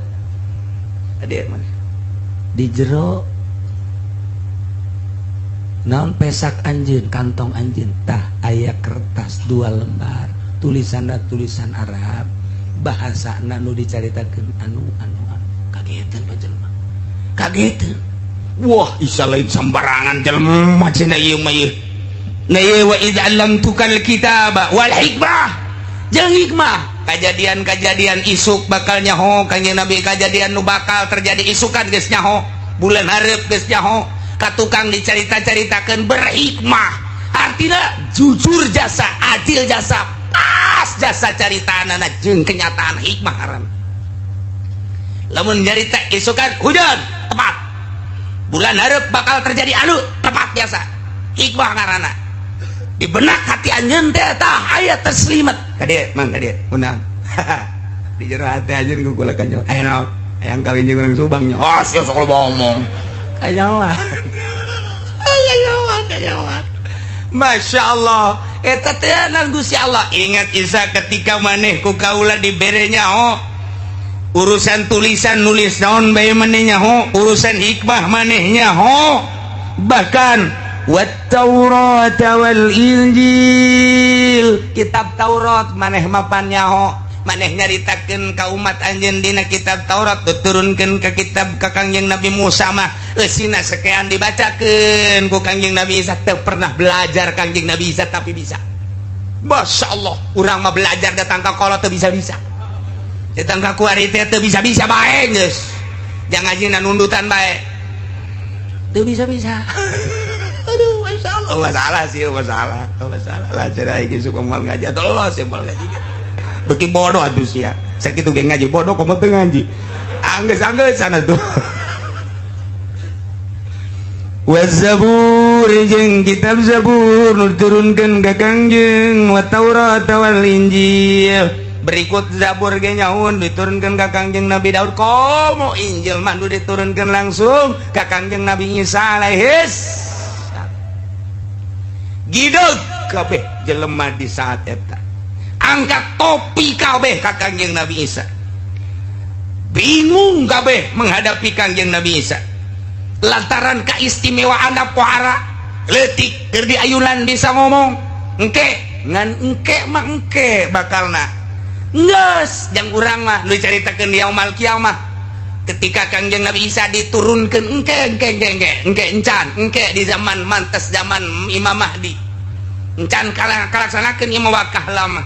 Ade mana di jero naon pesak anjeun, kantong anjeun tah aya kertas dua lembar, tulisanna tulisan Arab, bahasana nu dicaritakeun anu anu anu. Kagetan pak jelema, kagetan. Wah, Isa lain sembarangan jelema cenah ieu mah ieu. Nah, ieu wa idz 'allamtukal kitaba wal hikmah jeung hikmah. Kejadian-kejadian isuk bakal nyaho Kanjeng Nabi, kejadian nu bakal terjadi isukan geus nyaho, bulan hareup geus nyaho. Ka tukang dicarita-caritakeun berhikmah, artinya jujur jasa, adil jasa, pas jasa caritaanana jeung kenyataan. Hikmah haram lamun nyarita isukan hujan tepat, bulan hareup bakal terjadi anu tepat biasa. Hikmah ngaranna. Di benak hati anjeun teh tah aya terselimet. Ka dieu mang, ka dieu undang. Di jero hati anjeun ku kula kanyo aya naon, hayang kawin jeung urang Subang nya. Oh, sia sok loba omong. Kanyawan, kanyawan, kanyawan. Masya Allah, eta teh Gusti Allah. Ingat Isa, ketika maneh ku kaula dibere nyaho urusan tulisan, nulis naon bae maneh nyaho, urusan hikmah maneh nyaho, bahkan wat Taurat wal Injil, kitab Taurat maneh mapan nyaho. Maneh nyaritakeun ka umat anjeun dina kitab Taurat, diturunkeun ke kitab ka Kangjeng Nabi Musa mah eusina sekian, dibacakeun ku Kangjeng Nabi Isa. Teu pernah belajar Kangjeng Nabi Isa, tapi bisa. Masya Allah, urang mah belajar datang ka kolot teu bisa-bisa, datang ka kuari teh teu bisa-bisa bae. Geus jangan ngajina nundutan bae teu bisa-bisa. Aduh, Masya Allah, masalah sih, masalah, masalah lah. Cara iki suka moal ngaji atau Allah sih moal ngaji beki bodoh atuh sia. Sakitu ge ngaji bodoh, komo teu ngaji anggeus anggeus sana tuh. Wazabur jeung kitab Zabur nu diturunkeun ka Kangjeng, wa Taurat wal Injil. Berikut Zabur ge nyaun diturunkeun ka Kangjeng Nabi Daud, komo Injil mah nu diturunkeun langsung ka Kangjeng Nabi Isa alaihis. Gideg kabeh jelema di saat eta, angkat topi kabeh ka Kangjeng Nabi Isa. Bingung kabeh menghadapi Kangjeng Nabi Isa lantaran keistimewaan pohara leutik keur diayunan bisa ngomong. Engke ngan engke mah engke bakalna geus jang urang mah nu dicaritakeun di yaumul kiamah ketika Kangjeng Nabi Isa diturunkan. Engke, engke, engke, engke, engke encan, engke di zaman mantes zaman Imam Mahdi encan kalaksanakeun imam wakah lama.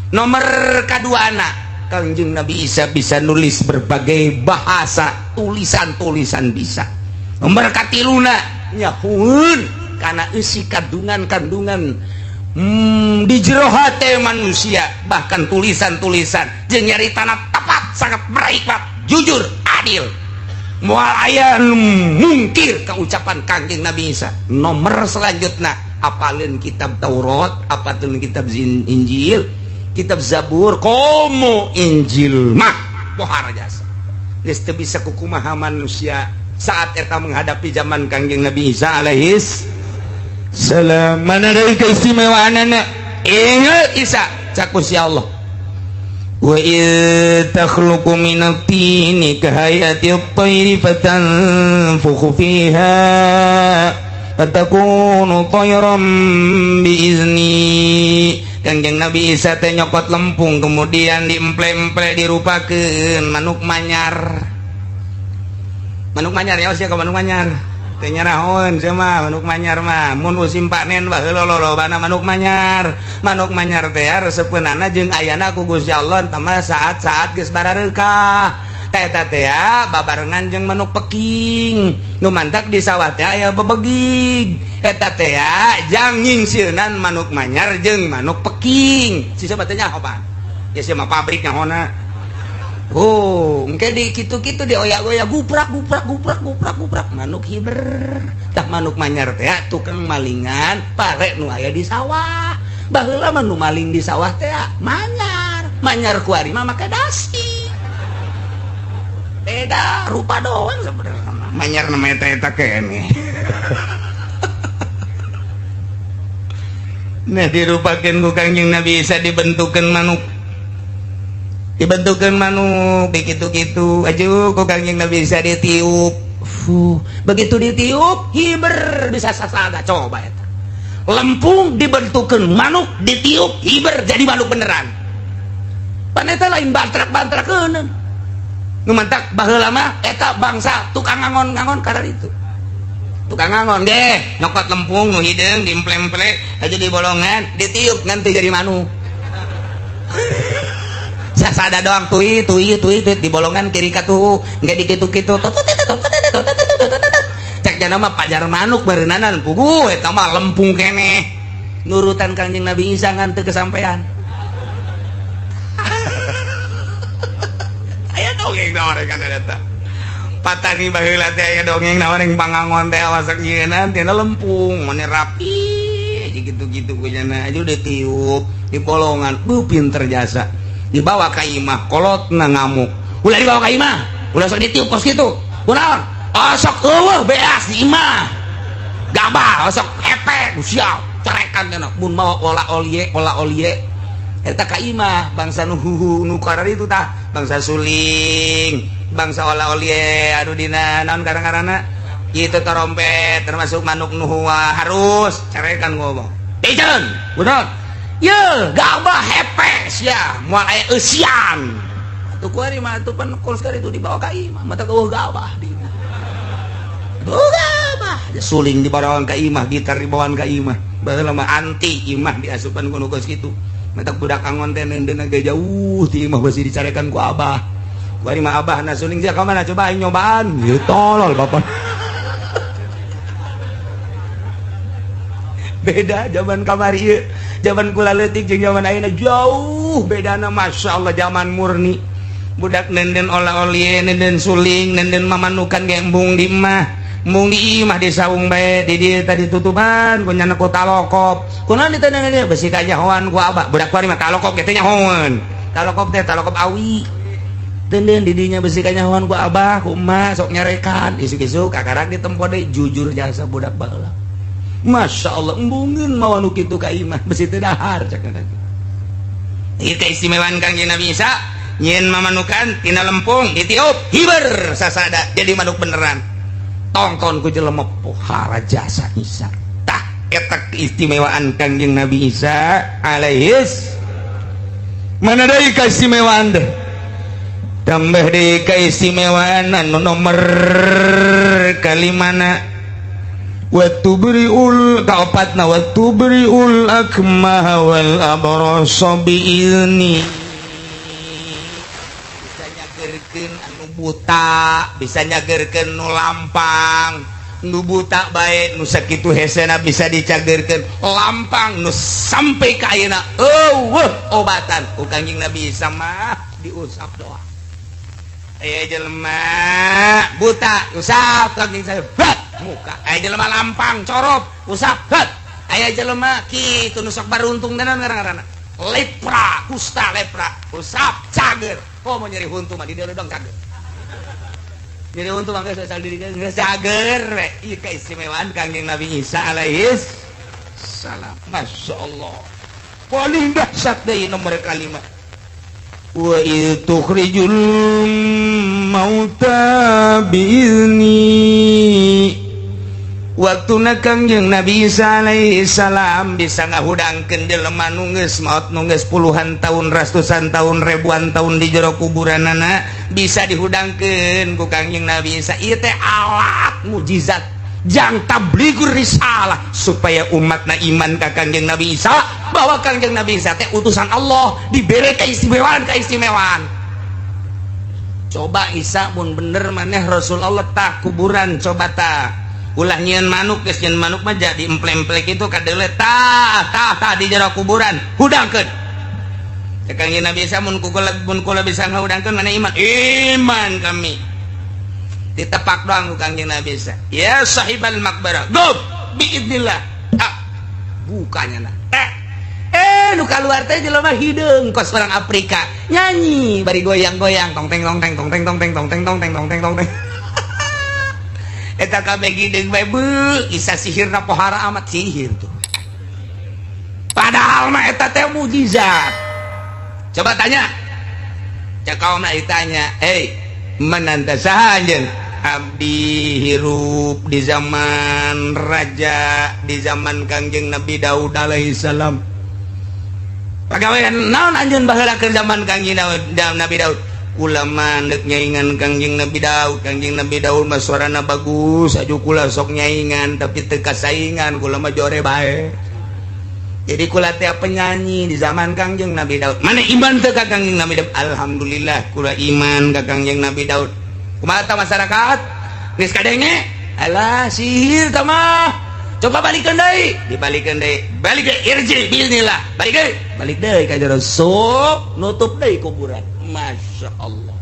Nomor kedua, anak Kangjeng Nabi Isa bisa nulis berbagai bahasa, tulisan-tulisan bisa. Nomor katiluna, nyahueun Karena isi kandungan-kandungan di jero hate manusia, bahkan tulisan-tulisan jeung nyaritana tepat, sangat berhikmat, jujur, adil. Moal aya nu mungkir keucapan Kangjeng Nabi Isa. Nomor selanjutnya, apalin kitab Taurat, apalin kitab Injil, kitab Zabur, komo Injil mah pohara jasa. Geus teu bisa kukumaha manusia saat eta menghadapi zaman Kangjeng Nabi Isa alaihis salam. Mana dari keistimewaanana? Ingat Isa cak Gusti Allah. Wa idh takhluqu minat tini kahayati at-tayri fatanfukhu fiha fatakunu tayran biizni. Kangjeng Nabi Isa teh nyokot lempung, kemudian diemple-emple, dirupakeun manuk manyar. Manuk manyar ya sia ka manuk manyar. Teh nyarahoeun sia mah manuk manyar mah mun musim panen baheula lolobana manuk manyar. Manuk manyar teh resepeunana jeung ayana ku Gusti Allah tama saat-saat geus barareukah. Teh eta teh babarengan jeung manuk peking. Nu mantak di sawah teh aya bebegig. Eta teh jang nyingsieunan manuk manyar jeung manuk peking. Si siapa teh nyaho pan? Ya sia mah pabrik nyahona. Oh, engke di kitu-kitu dioyak-oyak, guprak guprak guprak guprak guprak, manuk hiber. Tah, manuk manyar teh tukang malingan pare nu aya di sawah. Baheula mah nu maling di sawah teh manyar. Manyar kuari mah make dasi. Beda rupa doang sebenarnya. Manyar namanya teh eta keneh. Nah, dirupakeun ku Kangjeng Nabi Isa, dibentukeun manuk. Dibentukan manuk begitu-gitu aja kok Kangjeng Nabi bisa ditiup. Fuh, begitu ditiup hiber bisa sasada. Coba eta lempung dibentukan manuk, ditiup hiber jadi manuk beneran. Pan eta lain bantrak-bantrakeun nu mantak baheula mah eta bangsa tukang ngangon-ngangon karena itu tukang ngangon deh nyokot lempung nu hideung, diemple-emple aja di bolongan, ditiup nanti jadi manuk. Sasada doang, tui tui tui tui di bolongan kiri katuh nggak dikitu-kitu, cek jana mah pajar manuk berenanan. Puguh eta mah lempung keneh nurutan Kangjeng Nabi Isa ngan teu kesampean. Aya dongeng naon kan eta patani baheula teh, aya dongeng naon yang pangangon teh masak nyieunnan tina lempung mane rapi gitu-gitu kunyana aja udah tiup di bolongan. Bu, pinter jasa. Dibawa ka imah, kolotna ngamuk, "Ulah dibawa ka imah, ulah sok ditiup kos kitu. Kunaon? Osok eueuh beas di imah, gabah osok hepe." Siap carekan cenah mun mawa ola olie ola olie eta ka imah. Bangsa nu nu itu tah bangsa suling, bangsa ola olie, aduh dina naon karang-karana itu trompet termasuk manuk nu harus carekan ngomong Pijen, bener. Ye, gabah hepes ya, moal aya eusian. Atuh kuari mah atuh pan kol sekali itu dibawa ka imah, mata eueuh gabah di imah. Eueuh gabah, suling dibawaan ka imah, gitar dibawaan ka imah. Baheula mah anti imah diasupan ku nu geus kitu. Mata budak angon teh neundeunna ge jauh ti imah, beusi dicarekan ku abah. Kuari mah abah na suling sia ka mana, coba aing nyobaan. Ieu tolol bapak. Beda zaman kamari ieu, zaman kula leutik jeung zaman ayeuna jauh bedana, Masya Allah. Zaman murni budak nenden ola-olie, nenden suling, nenden mamanukan ge embung di imah, embung di imah, di saung bae di dieu tadi tutupan ku nyana ku talokop. Kunaon diteundeun dieu? Besi kanyahoan ku abah. Budak kuari mah talokop ge teh nyahoan, talokop teh talokop awi. Teundeun di dinya besi kanyahoan ku abah ku emak, sok nyarekan isuk-isuk kakarak ditempo deui. Jujur jasa budak baheula, Masya Allah. Embungeun mawa nu kitu ka imah, besi teu dahar cak eta. Ieu keistimewaan Kangjeng Nabi Isa, nyieun mamanukan tina lempung, ditiup hiber sasada jadi manuk beneran. Tongton ku jelema, pohara jasa Isa. Tah, eta keistimewaan Kangjeng Nabi Isa alaihis. Mana deui keistimewaan deh? Tambah deui keistimewaan anu nomor kalimana, watubriul kaopatna, watubriul akmah wal abrasa biizni. Bisa nyagerkeun anu buta, bisa nyagerkeun nu lampang. Nu buta bae, nu sakitu hesena bisa dicagerkeun, lampang nu sampai ka ayeuna euweuh obatan. Ku Kangjeng Nabi Isa mah diusap doa. Aya jelema buta, usap Kangjeng saya, bat muka. Aya jelema lampang corop, usap, bat. Aya jelema kitu nu sok baruntung dan ngaran-ngaranna lepra, kusta lepra, usap cager. Komo nyeri huntu mah di dieu dong cager. Nyeri huntu mah geus asal diri geus cager we. Ieu keistimewaan Kangjeng Nabi Isa alaihis salam. Masya Allah. Paling dahsyat deui nomor kalima. Wa idh tukhrijul mauta biizni. Waktuna Kangjeng Nabi Isa alaihi salam bisa ngahudangkeun jelema nu geus maot, nu geus puluhan tahun, ratusan tahun, ribuan tahun di jero kuburanana bisa dihudangkeun ku Kangjeng Nabi Isa. Ieu teh alat mujizat jang tabligur risalah supaya umatna iman ka Kangjeng Nabi Isa bahwa Kangjeng Nabi Isa teh utusan Allah, diberi keistimewaan keistimewaan. Coba Isa, mun bener maneh Rasul Allah, tak kuburan coba tak ulah nyieun manuk, geus nyieun manuk mah jadi emple-emple kitu kadeule. Tah tah tah, di jero kuburan hudangkeun. Cek Kangjeng Nabi Isa, mun kula, mun kula bisa ngahudangkeun, mana iman? Iman kami. Ditepak doang ku Kangjeng Nabi Isa, ya sahibal maqbarah, qum biidnillah. Ah, bukanya nah eh eh nu kaluar teh jelema hideung kos orang Afrika, nyanyi bari goyang-goyang, tong teng tong teng tong teng tong teng tong teng tong teng tong teng tong teng. Eta kabeh hideung bae. Beuh, Isa sihirna pohara amat, sihir tuh. Padahal mah eta teh mujizat. Coba tanya, cek kaum ditanya, "Hei, man anta, saha anjeun?" "Abdi hirup di zaman raja, di zaman Kangjeng Nabi Daud alaihi salam." "Pagawean naon anjeun baheula ke zaman Kangjeng Daud, Nabi Daud?" "Kula mah deuk nyaingan Kangjeng Nabi Daud. Kangjeng Nabi Daud mah suarana bagus aju, kula sok nyaingan tapi teu kasaingan, kula mah jore bae. Jadi kula teh penyanyi di zaman Kangjeng Nabi Daud." "Mana iman teu ka Kangjeng Nabi Daud?" "Alhamdulillah, kula iman ka Kangjeng Nabi Daud." Kumaha ta masyarakat geus kadenge? "Alah, sihir tah mah. Coba balikeun deui." Dibalikeun deui, balik deui, irji bismillah, balik deui, balik deui ka jero, sok nutup deui kuburan. Masya Allah,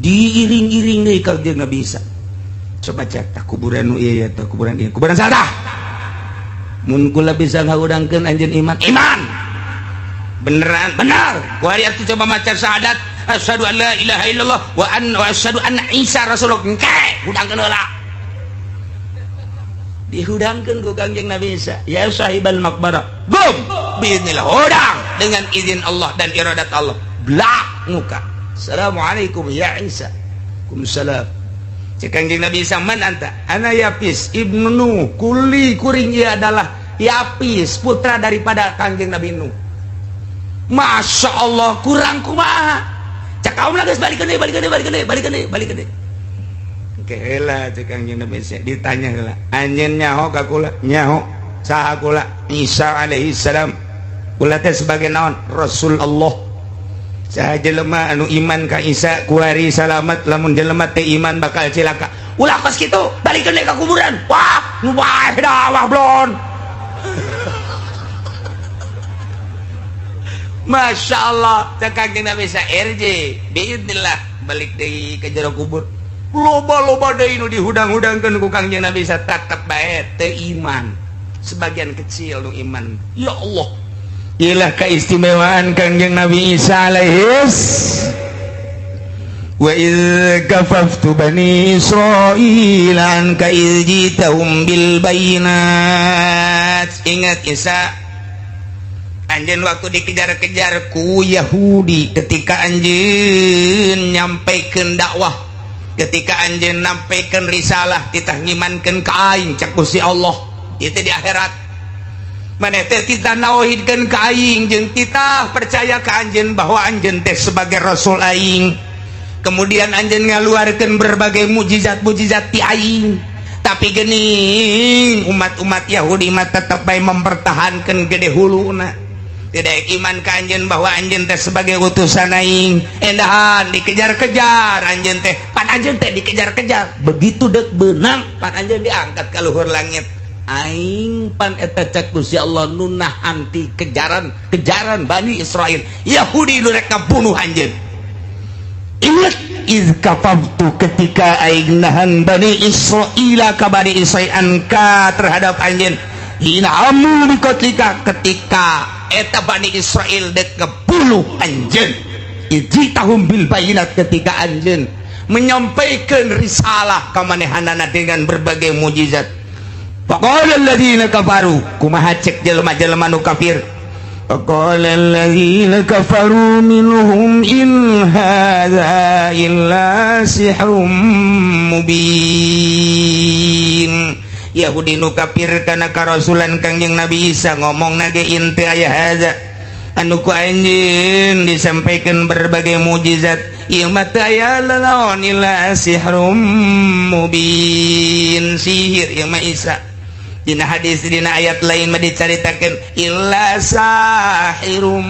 diiring-iring deui ka Kangjeng Nabi Isa. Coba cek tah kuburan nu ieu ya, tah kuburan ieu, kuburan saha? "Mun kula bisa ngahudangkeun, anjeun iman?" "Iman." "Beneran?" "Benar." "Kuari atuh coba maca syahadat, asyhadu an la ilaha illallah wa an wa asyhadu anna Isa rasulullah." Engke hudangkeun heula. Dihudangkeun ku Kangjeng Nabi Isa, ya sahibal maqbarah, qum biiznillah. Hudang dengan izin Allah dan iradat Allah, blak muka. "Assalamualaikum ya Isa." "Waalaikumsalam." Cek Kangjeng Nabi Isa, "Man anta?" "Ana Yapis ibnu Nuh." Kuli kuring ieu adalah Yapis, putra daripada Kangjeng Nabi Nuh. Masya Allah, kurang kumaha? Cek kaum geus balikeun deui, balikeun deui, balikeun deui, balikeun deui, balikeun deui. Oke heula, cek Kangjeng Nabi Isa, ditanya heula, "Anjeun nyaho ka kula?" "Nyaho." "Saha kula?" "Isa alaihi salam." "Kula teh sebagai naon?" "Rasul Allah." "Saha jelema anu iman ka Isa kuari salamat, lamun jelema teh iman bakal cilaka." Ulah kos kitu, balikeun deui ka kuburan. Wah, nu bae dah, wah blon. Masya Allah, cek Kangjeng Nabi Isa, irji biidnillah. Balik deui ke jero kubur, loba-loba deui nu dihudang-hudangkeun ku Kangjeng Nabi Isa, tetep bae teu iman, sebagian kecil nu iman. Ya Allah, ilah keistimewaan Kangjeng Nabi Isa alaihis. Wa idh kafaftu bani Israil anka idh jitahum bil bayinat. Ingat Isa, anjeun waktu dikejar-kejar ku Yahudi ketika anjeun nyampaikan dakwah, ketika anjeun nyampaikan risalah, titah ngimankeun ka aing. Cek Gusti Allah itu di akhirat, maneh teh titah nauhidkeun ka aing jeung titah percaya ka anjeun bahwa anjeun teh sebagai rasul aing. Kemudian anjeun ngaluarkeun berbagai mujizat-mujizat ti aing, tapi gening umat-umat Yahudi mah tetep bae mempertahankan gede huluna. Tidak iman ka anjeun bahwa anjeun teh sebagai utusan aing. Endahan dikejar-kejar anjeun teh, pan anjeun teh dikejar-kejar. Begitu dek benang, pan anjeun diangkat ke luhur langit. Aing pan eta, cek Gusti Allah, nu nahan ti kejaran kejaran Bani Israel, Yahudi nu rek ngabunuh anjeun. Ingat, iz kafartu, ketika aing nahan Bani Israel ka Bani Israel, anka, terhadap anjeun, hina hammu biqatlika, ketika eta Bani Israel dek ngebunuh anjeun, idz ji'tahum bil bayinat, ketika anjeun menyampaikan risalah ka manehanana dengan berbagai mujizat. Faqala alladziina kafaru, kumaha cek jelema-jelema nu kafir? Faqala alladziina kafaru minhum in hadza illa sihrum mubin. Yahudi nu kafir kana karasulan Kangjeng Nabi Isa ngomong nage, in teu aya hadza anu ku anjeun disampaikan berbagai mujizat ieu mah teu aya lalaon illa sihrum mubin, sihir ieu mah Isa. Dina hadis, dina ayat lain mah dicaritakeun illa sahirum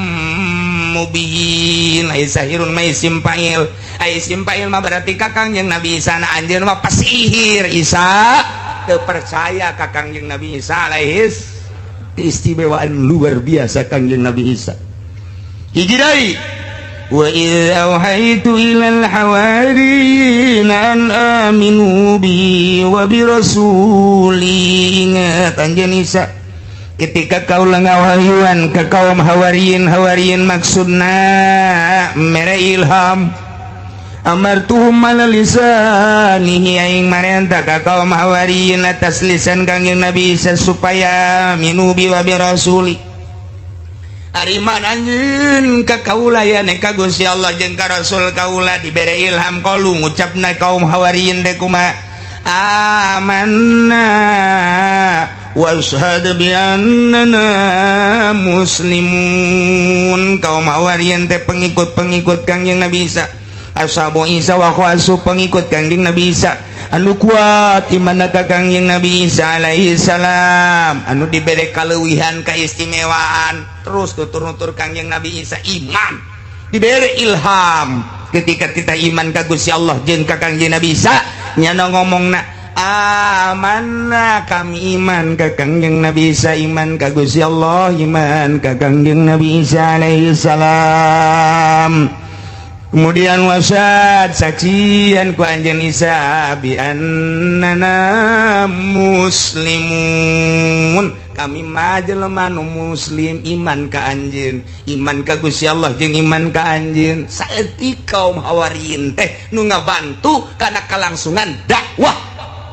mubin. Ai sahirun mah isim fa'il, ai isim fa'il mah berarti ka Kangjeng Nabi Isa na anjeun mah pasihir. Isa teu percaya ka Kangjeng Nabi Isa alaihis. Keistimewaan luar biasa Kangjeng Nabi Isa. Hiji deui, wa idz auhaitu ilal hawariyina an aminu bi wa bi rasuli. Ingat anjeun Isa, ketika kaula ngawahyuan ke kaum hawariyin. Hawariyin maksudna mere ilham. Amartuhum ala lisanihi, aing marenta ka kaum hawariyin atas lisan Kangjeng Nabi Isa supaya aminu bi wa bi rasuli. Ari iman anjeun ka kaula ya ka Gusti Allah jeung ka Rasul kaula. Dibere ilham, qalu, ngucapna kaum hawariyin teh kumaha? Amanna washhad bi annana muslimun. Kaum hawariyin teh pengikut-pengikut Kangjeng Nabi Isa, ashabu Isa wa khawasu, pengikut Kangjeng Nabi Isa anu kuat iman ka Kangjeng Nabi Isa alaihi salam, anu dibere kaleuwihan, keistimewaan, terus tutur-nutur Kangjeng Nabi Isa iman, dibere ilham. Ketika kita iman ka Gusti Allah jeung ka Kangjeng Nabi Isa, nyana ngomongna amanna, kami iman ka Kangjeng Nabi Isa, iman ka Gusti Allah, iman ka Kangjeng Nabi Isa alaihi salam. Kemudian wasyhad, saksian ku anjeun Isa, bi annana muslimun, kami mah jelema nu muslim, iman ka anjeun, iman ka Gusti Allah jeung iman ka anjeun. Saeutik kaum hawariyin teh nu ngabantu kana kalangsungan dakwah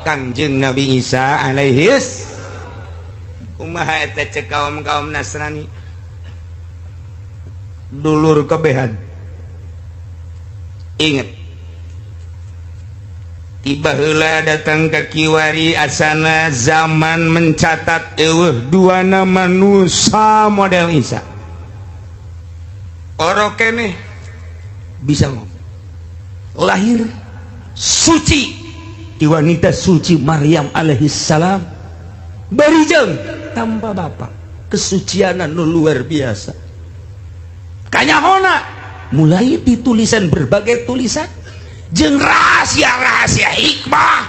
Kangjeng Nabi Isa alaihis. Kumaha eta cek kaum-kaum Nasrani, dulur kabehan? Ingat, tiba heula datang ke kiwari asana zaman mencatat eueuh dua nama manusia model Isa. Orok keneh bisa ngomong, lahir suci di wanita suci Maryam alaihi salam, barijeng tanpa bapak, kesucian nu luar biasa. Kanyahona mulai ditulisan berbagai tulisan jeung rahasia-rahasia hikmah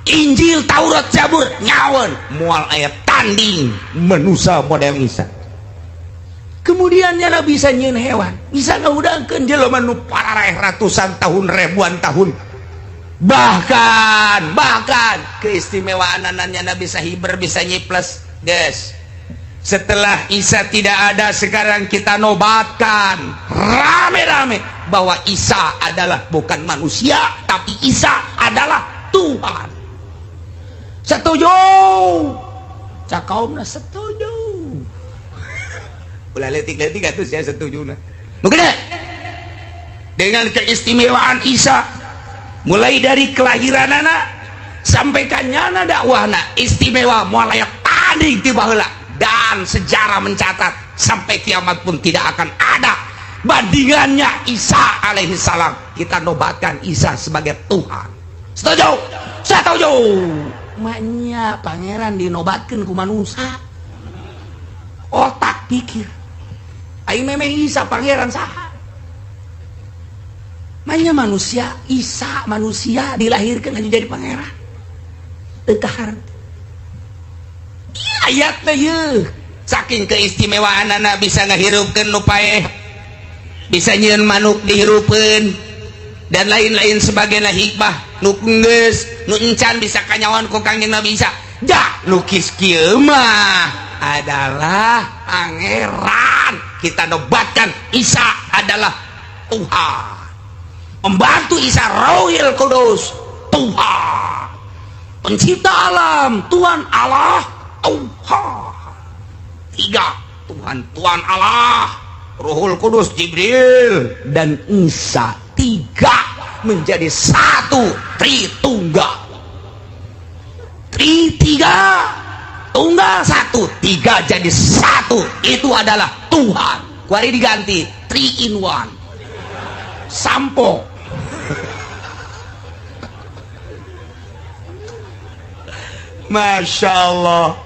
Injil, Taurat, Zabur, nyawan moal aya tanding manusia model Isa. Kemudian nyana bisa nyieun hewan, bisa ngahudangkeun jelema nu pararaeh ratusan tahun, ribuan tahun. Bahkan bahkan keistimewaan nyana bisa hiber, bisa nyiples, guys. Setelah Isa tidak ada, sekarang kita nobatkan rame-rame bahwa Isa adalah bukan manusia, tapi Isa adalah Tuhan. Setuju? Cak kaumna setuju. Ulah letik-letik atuh, saya setuju. Nah, nu gede dengan keistimewaan Isa, mulai dari kelahiran anak sampai kanyana dakwahna istimewa, moal aya tanding ti baheula, dan sejarah mencatat sampai kiamat pun tidak akan ada bandingannya Isa alaihi salam. Kita nobatkan Isa sebagai Tuhan. Setuju? Setuju. Maknya pangeran dinobatkan ku manusia, otak pikir. Aing memeh Isa pangeran saha? Manya manusia, Isa manusia dilahirkan hanya jadi pangeran. Teu kaharti. Ayat teh yeuh. Saking keistimewaanana bisa ngahirupkeun nu paeh. Bisa nyieun manuk dihirupeun dan lain-lain sebagainya hikmah nu geus nu encan bisa kanyawan ku Kangjeng Nabi Isa. Ja lukis kieu mah adalah pangeran. Kita nobatkan Isa adalah Tuhan. Membantu Isa Rohil Kudus Tuhan. Pencipta alam Tuhan Allah Tuhan. Tiga Tuhan, Tuhan Allah, Ruhul Kudus Jibril dan Isa, tiga menjadi satu, Tritunggal. Tri tiga, tunggal satu, tiga jadi satu, itu adalah Tuhan. Kuari diganti 3 in 1. Sampo. Masya Allah.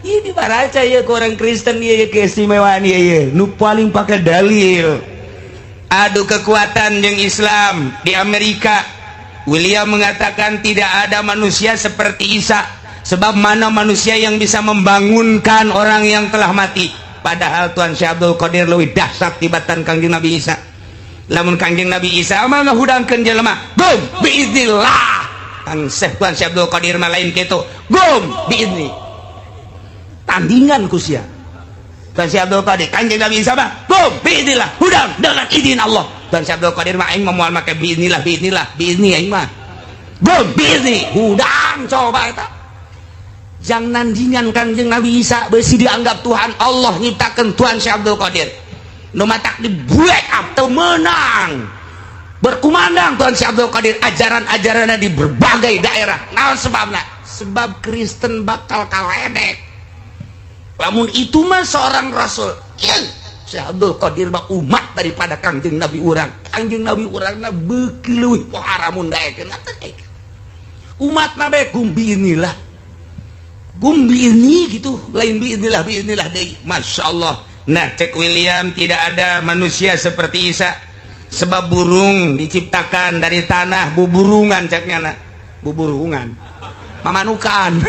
Ini baraca ya ke orang Kristen ya keistimewaan ya ya. Nu paling pakai dalil. Adu kekuatan yang Islam di Amerika. William mengatakan tidak ada manusia seperti Isa. Sebab mana manusia yang bisa membangunkan orang yang telah mati. Padahal Tuhan Syekh Abdul Qadir leuwih dahsyat tibatan Kangjeng Nabi Isa. Lamun Kangjeng Nabi Isa mah ngahudangkeun jelema, gum biiznillah. Kang Syekh Tuhan Syekh Abdul Qadir mah lain kitu. Gum biizni. Tandingan ku sia. Tuhan Syekh Abdul Qadir, Kangjeng Nabi Isa mah gum biiznillah, hudang dengan izin Allah. Tuhan Syekh Abdul Qadir mah aing mah moal make biiznillah, biiznillah, biizni aing mah. Gum biizni, hudang coba eta. Jang nandingan Kangjeng Nabi Isa beusi dianggap Tuhan Allah nyiptakeun Tuhan Syekh Abdul Qadir. Nu matak di break up teu meunang. Berkumandang Tuhan Syekh Abdul Qadir ajaran-ajaranna di berbagai daerah. Naon sebabna? Sebab Kristen bakal kaledek. Lamun itu mah seorang rasul. Syekh Abdul Qadir mah umat daripada Kangjeng Nabi urang. Kangjeng Nabi urangna beuki leuwih pohara mun daekeun. Umat nabe gumbi inilah. Gumbi ini gitu, lain biiznillah biiznillah deui. Masya Allah. Nah, cek William tidak ada manusia seperti Isa. Sebab burung diciptakan dari tanah, buburungan ceknya nak. Buburungan. Mamanukan.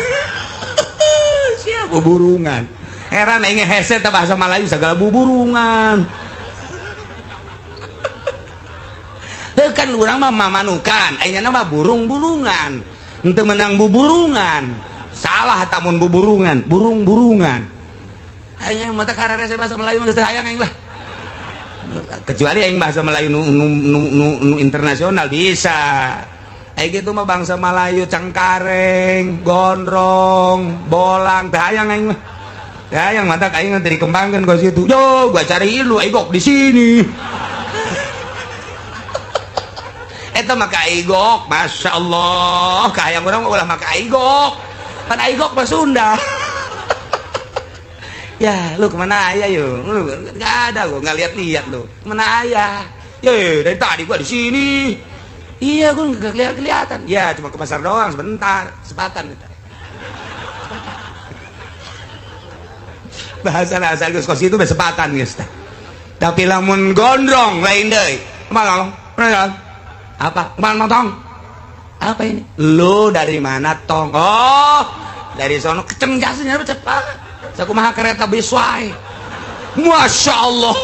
Siap buburungan. Heran aing hese teh bahasa Melayu segala buburungan. Heuh kan urang mah mamanukan, aing mah burung-burungan. Henteu menang buburungan. Salah tamun buburungan, burung-burungan. Aing mata karare bahasa Melayu mah geus hayang aing lah. Kecuali aing bahasa Melayu nu internasional bisa. Aing gitu mah bangsa Melayu cengkareng, gondrong, bolang, teu hayang aing mah. Teu hayang mata aing nanti dikembangkeun ka situ. Yo, gua cariin lu aigok di sini. Eta mah ka aigok, Masya Allah, kahayang urang mah ulah mah ka aigok. Pan aigok mah Sunda. Ya, lu kemana ayah yo? Lu nggak ada gua nggak lihat-lihat lu. Kemana ayah? Ye, dari tadi gua di sini. Iya, gua nggak kelihatan. Ya, cuma ke pasar doang sebentar, sepatan kita. Bahasa asal geus kos itu sepatan geus teh. Tapi lamun gondrong lain deui. Kemana? Kemana? Apa? Kemana tong? Apa ini? Lu dari mana tong? Oh, dari sono keceng jasanya cepat. Sakumaha kereta bis wae. Masya Allah,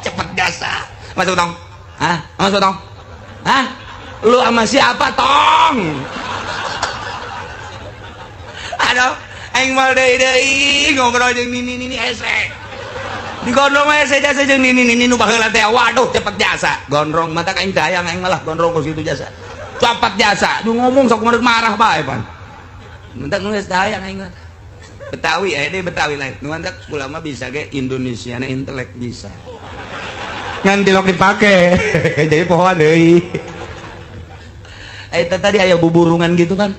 cepet jasa. Masuk tong? Hah? Masuk tong? Hah? Lu sama siapa tong? Aduh, aing mal deui deui ngobrol jeung nini nini hese. Di gondrong mah hese jasa jeung nini nini nu baheula teh. Waduh, cepet jasa. Gondrong mata aing teh hayang aing malah gondrong ku situ jasa. Cepat jasa. Nu ngomong sok marah bae pan. Mentak nu geus hayang aing mah. Betawi deh Betawi lain. Nu mantak ulama bisa ge Indonesia na intelek bisa. Ngan tilok dipake. Jadi poho deui. Eta tadi aya buburungan gitu kan.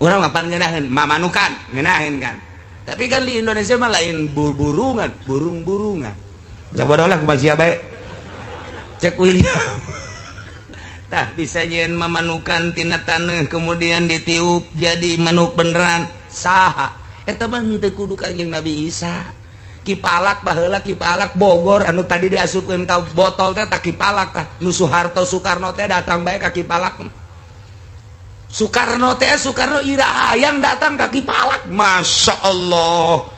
Urang mapan ngeunaheun, mamanukan, ngeunaheun kan. Tapi kan di Indonesia mah lain burungan, burung-burungan. Coba lah kumaha sia bae. Cek William. Tah bisa nyeun mamanukan tina taneuh kemudian ditiup jadi manuk beneran. Saha? Eta mah henteu kudu Kangjeng Nabi Isa. Ki Palak baheula, Ki Palak Bogor anu tadi diasupkeun ka botol teh, tak Ki Palak tah. Nu Soeharto, Soekarno teh datang bae ka Ki Palak. Soekarno teh, Soekarno ira hayang datang ka Ki Palak. Masya Allah,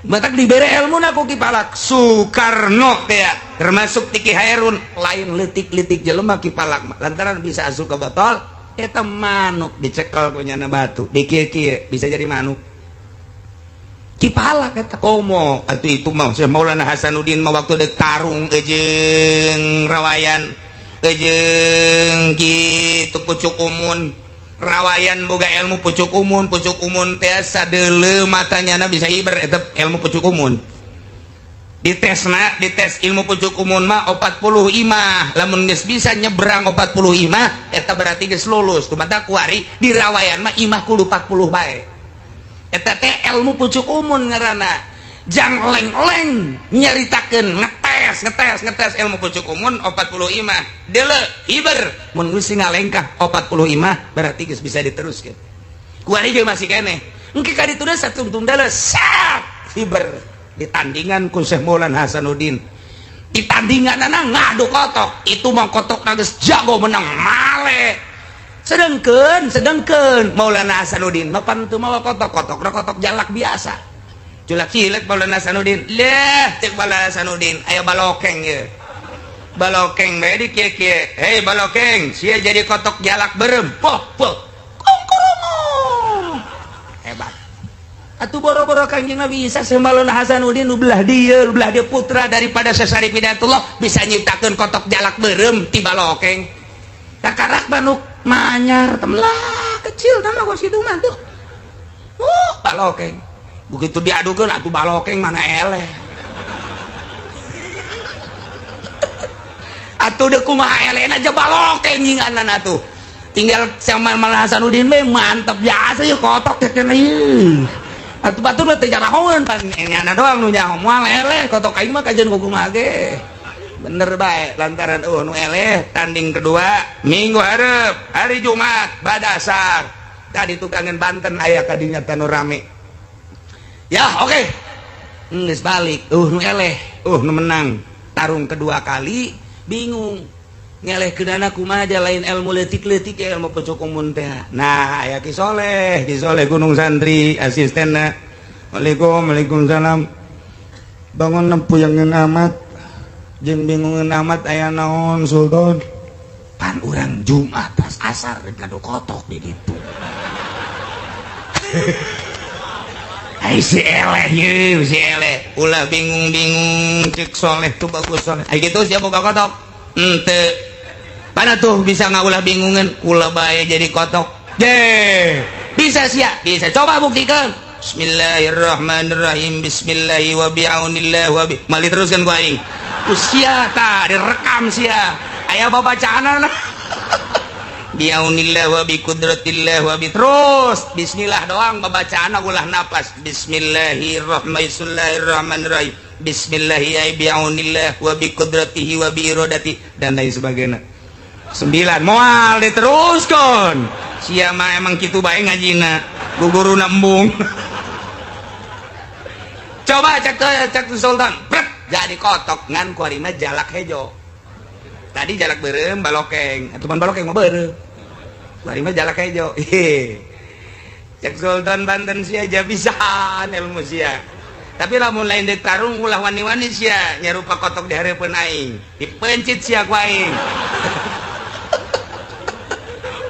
matak dibere ilmu ku Ki Palak Soekarno teh, termasuk Tiki Hairun. Lain leutik-leutik jelema Ki Palak mah, lantaran bisa asup ke botol eta. Manuk dicekel ku nyana batu, dikieu-kieu bisa jadi manuk Ki Palak eta. Komo atuh itu mah Syekh Maulana Hasanuddin mah waktu dek tarung jeung rawayan jeung kitu pucuk umun. Rawayan boga ilmu pucuk umun. Pucuk umun teh sadeuleu matanya na bisa hiber. Eta ilmu pucuk umun. Ditesna, dites ilmu pucuk umun mah 40 imah. Lamun geus bisa nyebrang 40 imah, eta berarti geus lulus. Kumaha kuari di rawayan mah imah kudu 40 bae. Eta teh ilmu pucuk umun ngaranna. Jang leng-leng nyaritakeun ngetes, ngetes, ngetes ilmu pucuk umun 40 imah, deuleu hiber. Mun geus ngalengkah 40 imah, berarti geus bisa diteruskeun. Kuari ge masih keneh engke ka ditu satungtung deuleu sat hiber. Ditandingan ku Syekh Maulana Hasanuddin, ditandingan anak ngadu kotok itu mah, kotok geus jago menang male. Sedangkan, sedangkan Maulana Hasanuddin mah pan teu mawa kotok, kotok kotok jalak biasa, culak cilek. Maulana Hasanuddin leh, cek Maulana Hasanuddin, aya balokeng ye, balokeng bae di kieu-kieu. Hei balokeng, sia jadi kotok jalak berem poh poh kongkorongo. Hebat atuh, boro-boro Kanjeng Nabi Isa, Syekh Maulana Hasanuddin nu belah dieu, nu belah dieu, putra daripada Syekh Syarif Hidayatullah, bisa nyiptakeun kotok jalak berem ti balokeng. Kakarak manuk manyar temlah kecil nama gua situ mah tuh. Balokeng begitu diadukeun atuh, balokeng mana eleh atuh, deu kumaha elehna aja balokeng nyinganan atuh. Tinggal sama Maulana Hasanuddin we mantep biasa yeuh kotok teh cenah ieu. Atuh batur mah teu jarahoeun, pan nyana doang nu nyaho, moal eleh kotok aing mah, kajian kumaha ge bener bae. Lantaran nu eleh, tanding kedua minggu hareup hari Jumat badasar tadi tukangan Banten aya kadinya tanu rame ya. Oke, geus balik, nu eleh, nu menang tarung kedua kali. Bingung ngeleh kedana kumaha, lain ilmu leutik-leutik ya ilmu pucuk umun teh. Nah, aya Ki Soleh, Ki Soleh Gunung Santri asistenna. Waalaikum, waalaikumsalam. Bangun nempuyangeun amat jeung bingungeun amat. Aya naon, Sultan? Pan urang Jumat tas asar ngadu kotok di ditu. Ai si eleh ye, si eleh ulah bingung-bingung, cek Soleh tuh. Bagus Soleh. Ai kitu sia boga kotok ente mana tuh bisa ngaulah bingungan? Kula bae jadi kotok. Ye bisa sia, bisa, coba buktikan. Bismillahirrahmanirrahim, bismillahi wa bi'aunillah wa bi mali teruskan ku aing usia ta direkam sia aya babacaan. Bi'aunillah wa bi qudratillah wa bi terus bismillah doang babacaan, ulah napas. Bismillahirrahmanirrahim, bismillahi bi'aunillah wa bi qudratihi wa bi iradati dan lain sebagainya. Sembilan moal diteruskan. Sia mah emang kitu bae ngajina, guguruna embung. Coba cek cek Sultan. Pret, jadi kotok ngan kuarina jalak hejo. Tadi jalak beureum balokeng, atuh pan balokeng mah beureum, kuari mah jalak hejo. Cek Sultan Banten, sia aja bisaan ilmu sia, tapi lamun lain dek tarung ulah wani-wani sia nyarupa kotok di hareupeun aing, dipencit sia ku aing.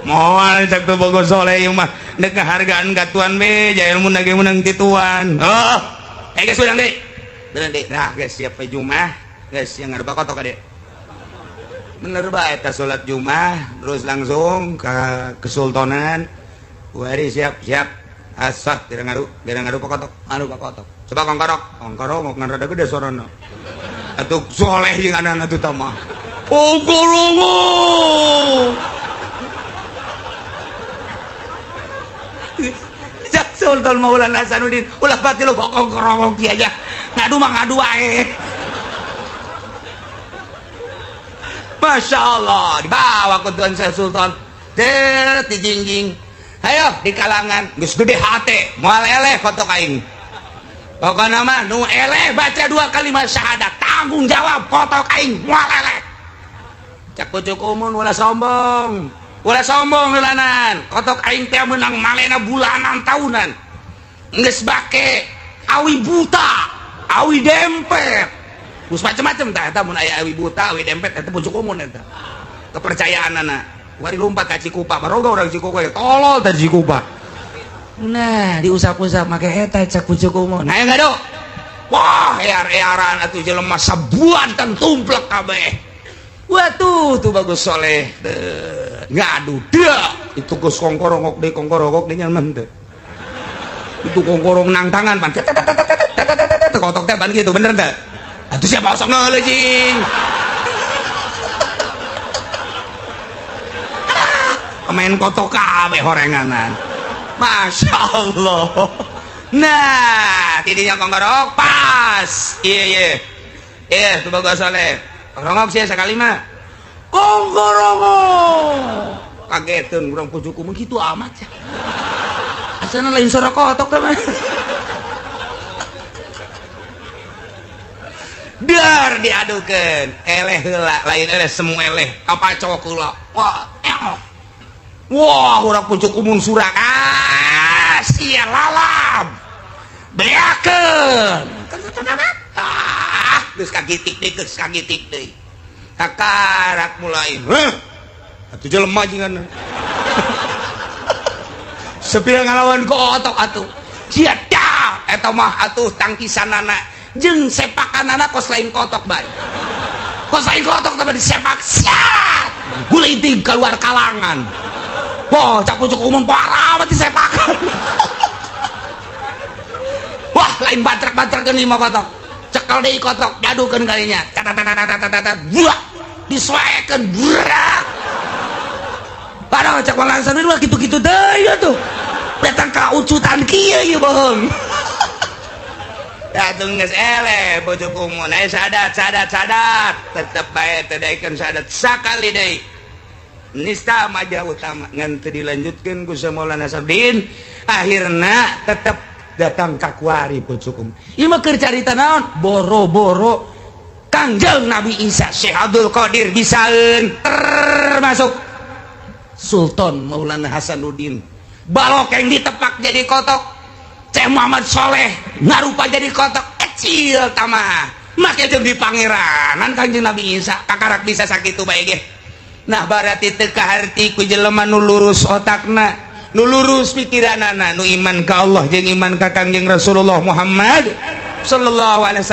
Moal, cek tuh bogo soleh, ieu mah dek ngahargaan ka tuan be ja ilmu ge meunang ti tuan. Oh eh, geus beunang deui, beunang deui. Nah geus siap we Jumat, geus yang ngarupa kotok ade. Bener bae eta, salat Jumat terus langsung ke kesultanan. Wari siap siap asah tidak ngaruh, tidak ngaruh kotok, ngaruh kotok. Coba kongkorok kongkorok mau ngan rada gede sorona atuh. Soleh jeung anak atuh tamah kongkorok. Sultan Maulana Hasanuddin, ulah pati lu kongkorok aja, ngadu mah ngadu wae. Masya Allah, dibawa ke Tuan saya Sultan det dijingjing, ayo di kalangan geus gede hate, moal eleh kotok aing. Pokokna mah nu eleh baca dua kalimat syahadat, tanggung jawab kotok aing moal eleh. Cak pucuk umun, ulah sombong, ulah sombong heulanan. Kotok aing teh menang malena bulanan tahunan, geus bake awi buta, awi dempet, geus macem-macem. Tah, eta mun aya awi buta, awi dempet, eta pucuk umun, eta kepercayaan anak wari lompat ka Cikupa, baroga urang Cikupa tolol teh Cikupa. Nah, diusap-usap make eta cak pucuk umun. Nah, ngadu. Wah, ear-earan atuh jelema sabuan kan tumplek kabeh. Wah, tuh tuh bagus soleh. Ngadu dia itu geus kongkorongok deui, kongkorongok deui nyaman teh. Itu kongkorong nang tangan pan. Kotok teh pan gitu, bener teh? Atuh siapa osok ngeuleuh jing. Pemain kotok kabeh horenganan. Masya Allah. Nah, tidinya kongkorok pas. Iya iya iya, tuh bagus soleh. Kongkorok sih sekali mah. Kongkorongok. Kagetan urang pucuku gitu amat ya. Asalnya lain suara kotok teman. Dar diadukeun. Eleh heula, lain eleh semu eleh. Kapacok heula. Wah, eok. Wah, urang pucuk umun surak. Ah, sia lalap. Beakeun. Ah, geus kagitik deui, geus kagitik deui. Kakarak mulai. Heh. Atuh jelema jingan. Sepira ngalawan kotok atuh. Sia dah, eta mah atuh tangkisanana jeung sepakanana kos lain kotok bae. Kos lain kotok tapi disepak siat. Gulinting keluar kalangan. Wah, cak pucuk umum parah mati sepakan. Wah, lain bantrak-bantrak lima kotok. Cekel deui kotok, diadukeun kalinya. Tat buah. Disuekeun burak. Padahal cak malansan mah kitu-kitu deui atuh. Datang ka ucutan kieu ieu bohong. Datang geus eleh pucuk umun. Eh sadat sadat sadat. Tetep bae teu daekeun sadat sakali deui. Nista majah utama ngan teu dilanjutkeun ku Maulana Sabdin, akhirna tetep datang ka kuari pucuk umun. Ieu mah keur carita naon? Boro-boro Kangjeng Nabi Isa, Syekh Abdul Qadir bisaeun, termasuk Sultan Maulana Hasanuddin. Balokeng ditepak jadi kotok. Syekh Muhammad Soleh ngarupa jadi kotok kecil tamah. Make jeung di pangeranan Kangjeng Nabi Isa kakarak bisa sakitu bae ge. Nah, berarti teu kaharti ku jelema nu lurus otakna, nu lurus pikiranana, nu iman ka Allah jeung iman ka Kangjeng Rasulullah Muhammad sallallahu alaihi wasallam.